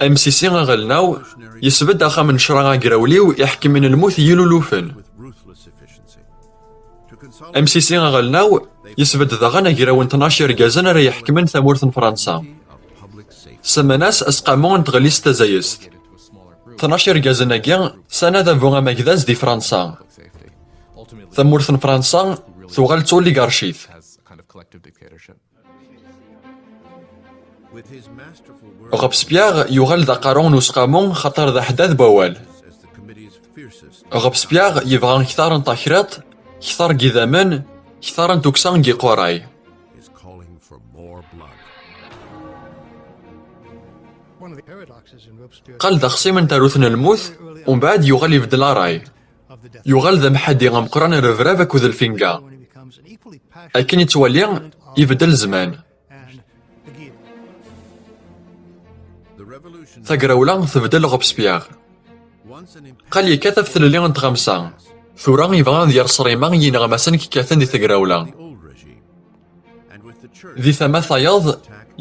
Amsisi aɣelnaw yesbedd axxam n ccra agrawliw iḥekmen lmut i yilulufen. Amsisi aɣelnaw yesbedd daɣen agraw n tnac irgazen ara iḥekmen tamurt n Fransa. Semman-as asqamu n tɣellist tazayest. Tnac irgazen-agi sɛan adabu amagdaz di Fransa. Tamurt n Fransa tuɣal d tuligarcit. Robespierre yuɣal d aqerru n useqqamu xaṭer d aḥeddad n wawal. Robespierre yebɣa kter n takriḍt, kter n yidammen, kter n tukksa n yiquray. Qal d axṣim n tarut n lmut, umbeɛd yuɣal ibeddel ṛṛay. Yuɣal d amḥaddi ameqqran n rrebrab akked lfinga. Akken yettwali, ibeddel zzman. Tagrawla tbeddel Robespierre. Qal yekkat ɣef tlelli n tɣamsa. Tura yebɣa ad yerr ṣṣrima i yineɣmasen yekkaten di tagrawla. Di tama tayeḍ,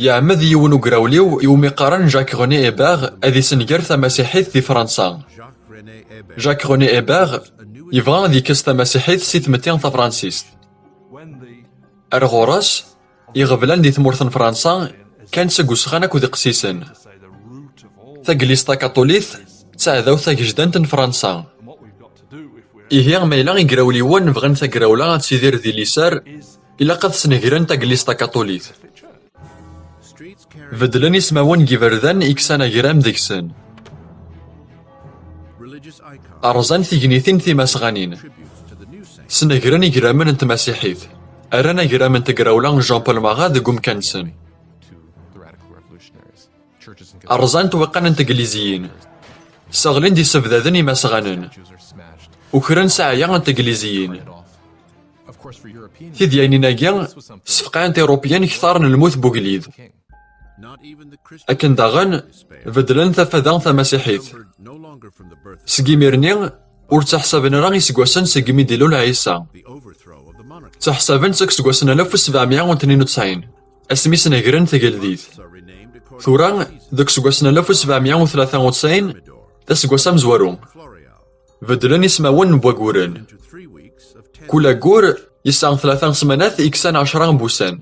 yeɛmed yiwen ugrawliw iwumi qqaren Jacques René Hébert ad isenger tamasiḥit di Fransa. Jacques René Hébert yebɣa ad yekkes tamasiḥit si tmetti tafransist. Ar ɣur-s, iɣeblan di tmurt n Fransa kkan seg usɣan akked iqsisen. Taglist takaṭulit d taɛdawt tagejdant n Fransa. Ihi, ma yella igrawliwen bɣan tagrawla ad tidir di liser, ilaq ad snegren taglist takaṭulit. Beddlen ismawen n yiberdan i ksan agram deg-sen. Rẓan tignitin timasɣanin. Snegren igramen n tmasiḥit. Rran agram n tegrawla n Jean-Paul Marat deg umkan-nsen. Rẓan twiqan n tegliziyin. Sseɣlin-d isebdaden imasɣanen. Ukren ssaɛya n tegliziyin. Tidyaynin-agi sfeqɛent Iṛupiyen kter n lmut n ugellid. Akken daɣen, beddlen tafada tamasiḥit. Seg imir-nni, ur ttaḥsaben ara iseggasen segmi d-ilul Ɛisa. Ttaḥsaben seg iseggasen alef u sebɛemya u tnin u tesɛin, asmi snegren tageldit. Tura, deg iseggasen alef u sebɛemya u tlata u tesɛin, d aseggas amezwaru. Beddlen ismawen n wagguren. Kul aggur yesɛa tlata n ssmanat i ksan ɛecra n wussan.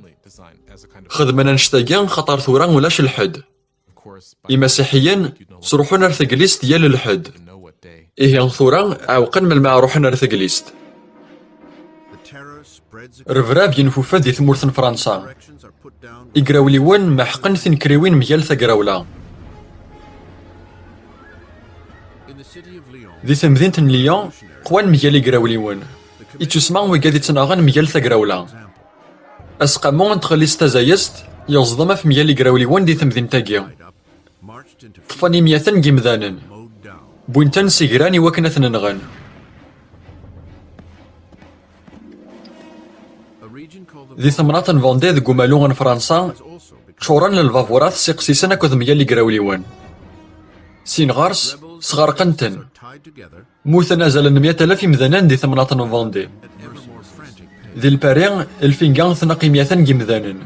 Xedmen annect-agi xaṭer tura ulac lḥedd. Imasiḥiyen sruḥun ar teglist yal lḥedd. Ihi tura ɛewqen melmi ara ruḥen ar teglist. Rrebrab yenfufad di tmurt n Fransa. Igrawliwen meḥqen tinekriwin mgal tagrawla. Di temdint n Lyon, qwan mgal igrawliwen. Ittusma wigad ittnaɣen mgal tagrawla. Aseqqamu n tɣellist tazayest yeẓdem af mgal igrawliwen di temdint-agi. Ṭṭfen imyaten n yimdanen. Wwin-ten s igran i wakken ad ten-nɣen. Di temnaḍt n Vendée deg umalu n Fransa, ččuren lbaburat s iqsisen akked mgal igrawliwen. Sin ɣer-s, sɣerqen-ten. Mmuten azal n meyya alaf imdanen di temnaḍt n Vendée. Di Lpari, lfinga tneqq imyaten n yimdanen.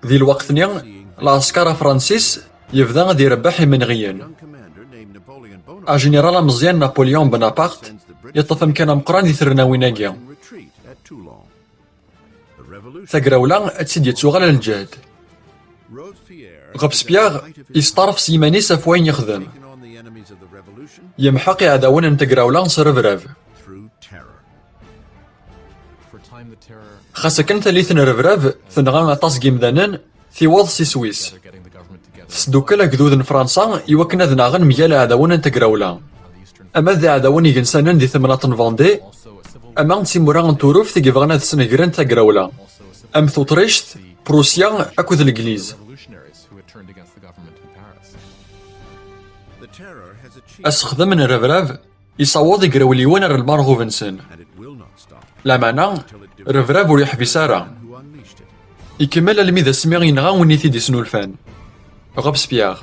Di lweqt-nni, lɛesker afransis yebda ad irebbeḥ imenɣiyen. Ajeneral ameẓyan Napoleon Bonaparte yeṭṭef amkan ameqqran di trennawin-agi. Tagrawla ad tt-id-yettuɣal ar lǧehd. Robespierre yesṭerf s yiman-is ɣef wayen yexdem. Yemḥeq iɛdawen n tagrawla s rrebrab. Xas akken, tallit n rrebrab tenɣa aṭas n yimdanen, tiweḍ s iswi-s. Tesdukkel agdud n Fransa i wakken ad naɣen mgal iɛdawen n tagrawla. Ama d iɛdawen igensanen di temnaḍt n Vendée, ama d timura n Turuft i yebɣan ad snegren tagrawla, am Tuṭrict, Prusya akked Legliz. Asexdem n rrebrab isaweḍ igrawliwen ar lmerɣub-nsen. Lameɛna, rrebrab ur yeḥbis ara. Ikemmel almi d asmi yenɣa win i t-id-isnulfan, Robespierre.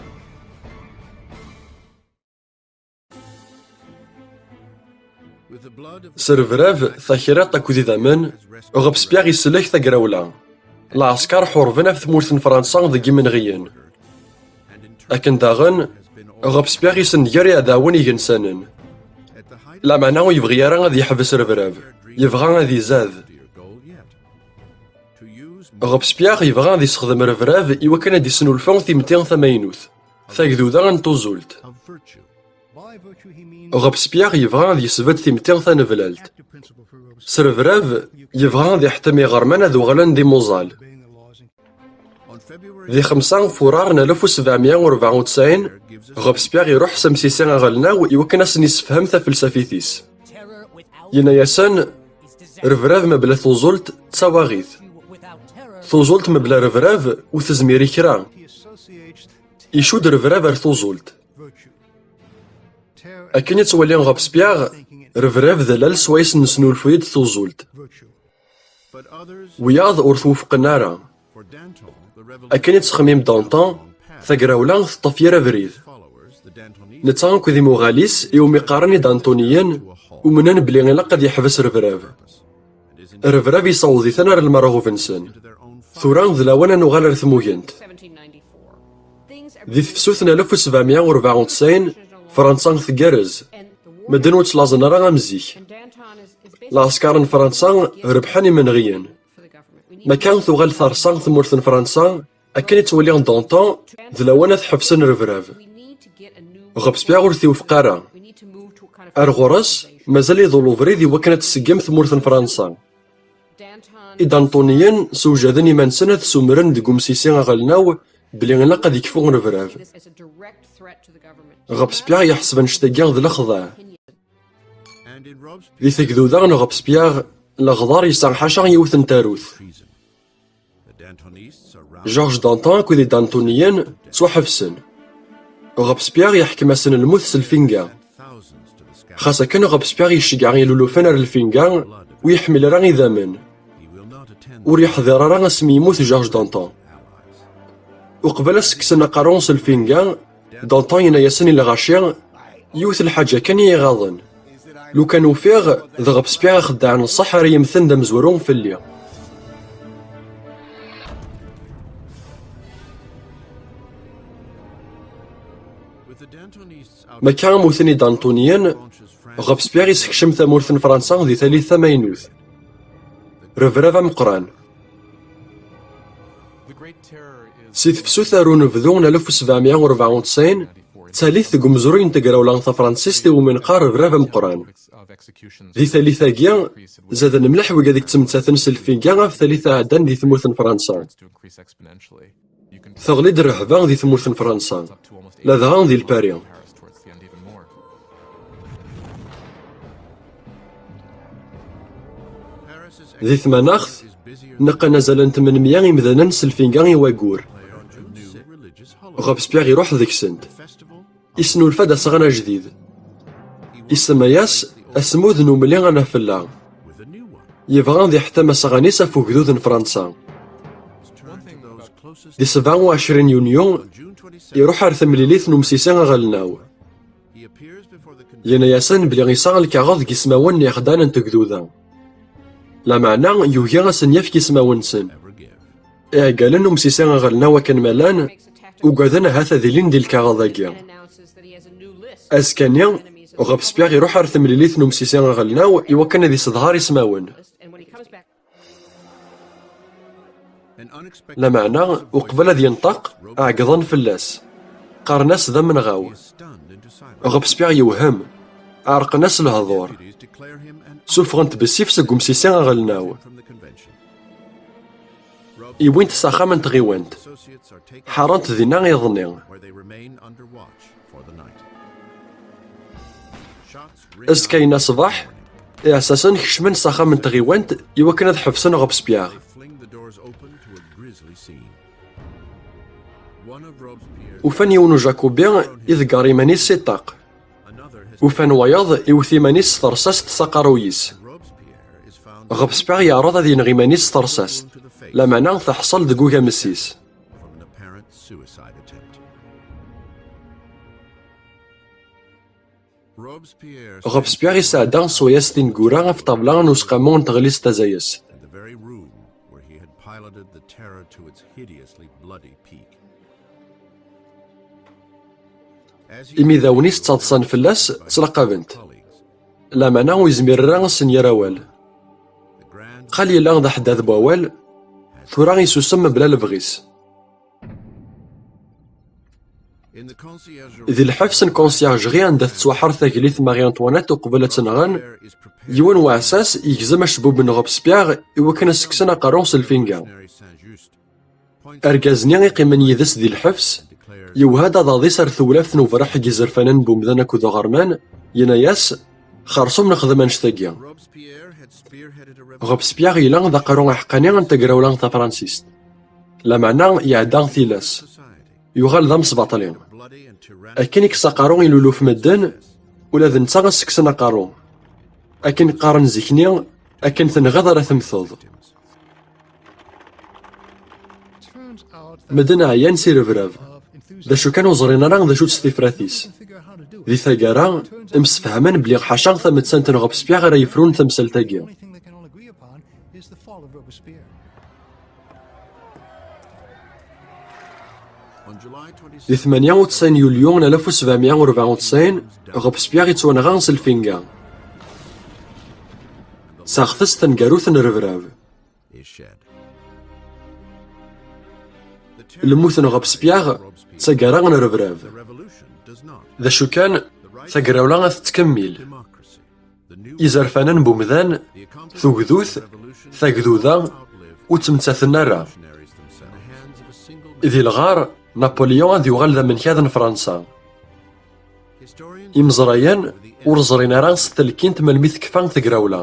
S rrebrab, takriḍt akked idammen, Robespierre isellek tagrawla. Lɛesker ḥurben ɣef tmurt n Fransa deg imenɣiyen. Akken daɣen, Robespierre yessenger iɛdawen igensanen. Lameɛna ur yebɣi ara ad yeḥbes rrebrab, yebɣa ad izad. Robespierre yebɣa ad yessexdem rrebrab i wakken ad d-isnulfu timetti tamaynut, tagduda n tuẓult. Robespierre yebɣa ad yesbedd timetti taneblalt. S rrebrab, yebɣa ad iḥettem iɣerman ad uɣalen d imuẓal. Di xemsa furar n alef u sebɛemya u rebɛa u tesɛin, Robespierre iruḥ s amsisi aɣelnaw i wakken ad sen-issefhem tafelsafit-is. Yenna-yasen, rrebrab mebla tuẓult d tawaɣit. Tuẓult mebla rrebrab ur tezmir i kra. Icudd rrebrab ar tuẓult. Akken i ttwaliɣ Robespierre, rrebrab d allal swayes nesnulfuy-d tuẓult. Wiyaḍ ur t-wufqen ara. Akken i ttxemmim Danton, tagrawla teṭṭef yir abrid. Netta akked imuɣal-is iwumi qqaren idantuniyen umnen belli ilaq ad yeḥbes rrebrab. Rrebrab yessaweḍ-iten ar lmerɣub-nsen. Tura d lawan ad nuɣal ar tmugent. Di tefsut n alef u sebɛemya u rebɛa u tesɛin, Fransa tgerrez. Medden ur ttlaẓen ara am zik. Lɛesker n Fransa rebḥen imenɣiyen. Makka tuɣal tersa tmurt n Fransa, akken i ttwaliɣ Danton, d lawan ad ḥebsen rrebrab. Robespierre ur t-iwefeq ara. Ar ɣur-s, mazal iḍul ubrid i wakken ad tseggem tmurt n Fransa. Idantuniyen sewjaden iman-nsen ad sumren deg umsisi aɣelnaw belli ilaq ad yekfu rrebrab. Robespierre yeḥseb annect-agi d lexdeɛ. Di tegduda n Robespierre, leɣder yesɛa ḥaca yiwet n tarut. Georges Danton akked idantuniyen ttwaḥebsen. Robespierre yeḥkem-asen lmut s lfinga. Xas akken Robespierre iceggeɛ ilulufen ar lfinga, ur yeḥmil ara idammen. Ur yeḥḍir ara asmi yemmut Georges Danton. Uqbel ad s-kksen aqerru s lfinga, Danton yenna-yasen i lɣaci, yiwet lḥaǧa kan i iɣaḍen. Lukan ufiɣ d Robespierre axeddaɛ n ṣṣeḥ ara yemmten d amezwaru fell-i. Makka mmuten idantuniyen, Robespierre isekcem tamurt n Fransa di tallit tamaynut. Rrebrab ameqqran. Si tefsut ar unebdu n alef u sebɛemya u rebɛa u tesɛin, d tallit deg umezruy n tegrawla tafransist iwumi neqqar rrebrab ameqqran. Di tallit-agi, zaden mliḥ wigad i yettmettaten s lfinga ɣef tallit iɛeddan di tmurt n Fransa. Teɣli-d rrehba di tmurt n Fransa, ladɣa di Lpari. Di tmanaɣt, neqqen azal n tmenmya imdanen s lfinga i waggur. Robespierre iruḥ deg-sent. Isnulfa-d asɣan ajdid. Isemma-yas Asmud n umli anafella. Yebɣa ad iḥettem asɣan-is ɣef ugdud n Fransa. Di sebɛa u ɛecrin yunyu, iruḥ ar temlilit n umsisi aɣelnaw. Yenna-yasen belli yesɛa lkaɣeḍ deg ismawen n yixeddaɛen n tegduda. Lameɛna yugi ad sen-yefk ismawen-nsen. Iɛeggalen n umsisi aɣelnaw akken ma llan, ugaden ahat ad ilin di lkaɣeḍ-agi. Azekka-nni, Robespierre iruḥ ar temlilit n umsisi aɣelnaw i wakken ad isedher ismawen. Lameɛna, uqbel ad yenṭeq, ɛeggḍen fell-as. Qqaren-as d amenɣaw. Robespierre yewhem. Ɛerqen-as lehdur. Suffɣen-t bessif seg umsisi aɣelnaw. Iwin-t s axxam n tɣiwant. Ḥaren-t dinna iḍ-nni. Azekka-inna ṣṣbeḥ, iɛessasen kecmen s axxam n tɣiwant i wakken ad ḥebsen Robespierre. Ufan yiwen ujakubi iḍegger iman-is si ṭṭaq. Ufan wayeḍ iwet iman-is s terṣast s aqerruy-is. Robespierre yeɛreḍ ad yenɣ iman-is s terṣast, lameɛna teḥṣel deg ugames-is. Robespierre yesɛedda ṣṣwayas tineggura ɣef ṭṭabla n useqqamu n tɣellist tazayest. Imidawen-is ttaḍsan fell-as, ttlaqaben-t. Lameɛna ur yezmir ara ad sen-yerr awal. Qal yella d aḥeddad n wawal, tura isusem mebla lebɣi-s. Di lḥebs n Conciergerie anda tettwaḥer tagliṭ Marie-Antoinette uqbel ad tt-nɣen, yiwen uɛessas yegzem acebbub n Robespierre i wakken ad s-kksen aqerru s lfinga. Argaz-nni iqqimen yid-s di lḥebs yewha-d aḍad-is ar tewlaft n ubraḥ n yizerfanen n wemdan akked uɣerman, yenna-yas: "Xersum nexdem annect-agi." Robespierre yella d aqerru aḥeqqani n tagrawla tafransist. Lameɛna iɛedda tilas, yuɣal d amesbaṭli. Akken ikkes aqerru i luluf medden, ula d netta ad s-kksen aqerru. Akken qqaren zik-nni, akken tenɣiḍ ara temmteḍ. Medden ɛyan si rebrab. D acu kan, ur ẓrin ara d acu-tt tifrat-is. Di taggara, msefhamen belli ḥaca tamettant n Robespierre ara yefrun tamsalt-agi. Di tmanya u tesɛin yulyu n alef u sebɛemya u rebɛa u tesɛin, Robespierre yettwanɣa s lfinga. Taɣtest taneggarut n rebrab. Lmut n Robespierre d taggara n rebrab. D acu kan, tagrawla ad tettkemmil. Izerfanen n wemdan, tugdut, tagduda, ur ttmettaten ara. Di lɣar, Napoléon ad yuɣal d amenkad n Fransa. Imeẓrayen ur ẓrin ara s ttelkint melmi tekfa tegrawla.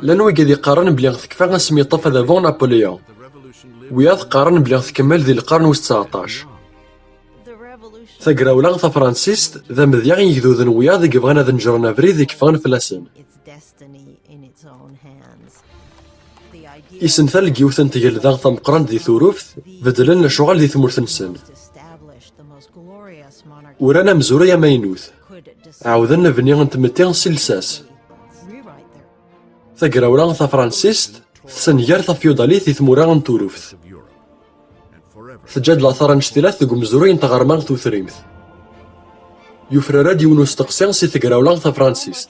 Llan wigad iqqaren belli tekfa asmi yeṭṭef adabu Napoléon. Wiyaḍ qqaren belli tkemmel di lqern wis tseɛṭac. Tagrawla tafransist d amedya i yegduden wiyaḍ i yebɣan ad neǧren abrid i yeffɣen fell-asen. Isental n yiwet n tgelda tameqqrant di Turuft beddlen lecɣal di tmurt-nsen. Uran amezruy amaynut. Ɛawden lebni n tmetti si lsas. Tagrawla tafransist tessenger tafyudalit i tmura n Turuft. Teǧǧa-d later anectilat deg umezruy n tɣerma tutrimt. Yufrar-d yiwen usteqsi si tagrawla tafransist.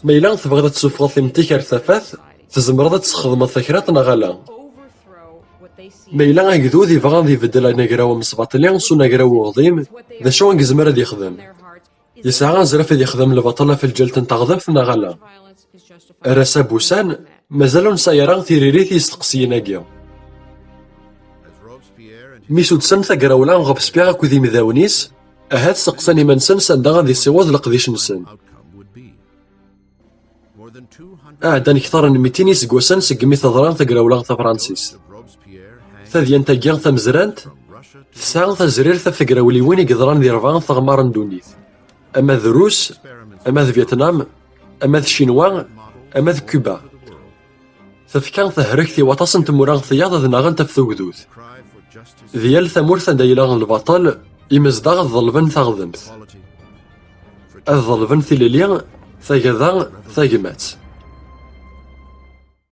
Ma yella tebɣiḍ ad tessufɣeḍ timetti-k ar tafat, tzemreḍ ad tesxedmeḍ takriṭ neɣ ala? Ma yella agdud yebɣa ad ibeddel anagraw amesbaṭli s unagraw uɣdim, d acu i yezmer ad yexdem? Yesɛa azref ad yexdem lbaṭel ɣef lǧalt n teɣdemt neɣ ala? Arrac-a n wussan, mazal ur nesɛi ara tiririt i yisteqsiyen-agi. Mi sudsen tagrawla Robespierre akked yimdawen-is, ahat seqsan iman-nsen s anda ad isiweḍ leqdic-nsen. Ɛeddan kter n mitin iseggasen segmi teḍra tagrawla tafransist. Tadyant-agi tamezrant tesɛa tazrirt ɣef tegrawliwin i yeḍran di rebɛa teɣmar n ddunit, ama d Rus, ama d Vietnam, ama d Ccinwa, ama d Cuba. Tefka tahregt i waṭas n tmura tiyaḍ ad naɣent ɣef tugdut. Di yal tamurt anda yella lbaṭel, imezdaɣ ad ḍelben taɣdemt. Ad ḍelben tilelli, tagada, tagmat.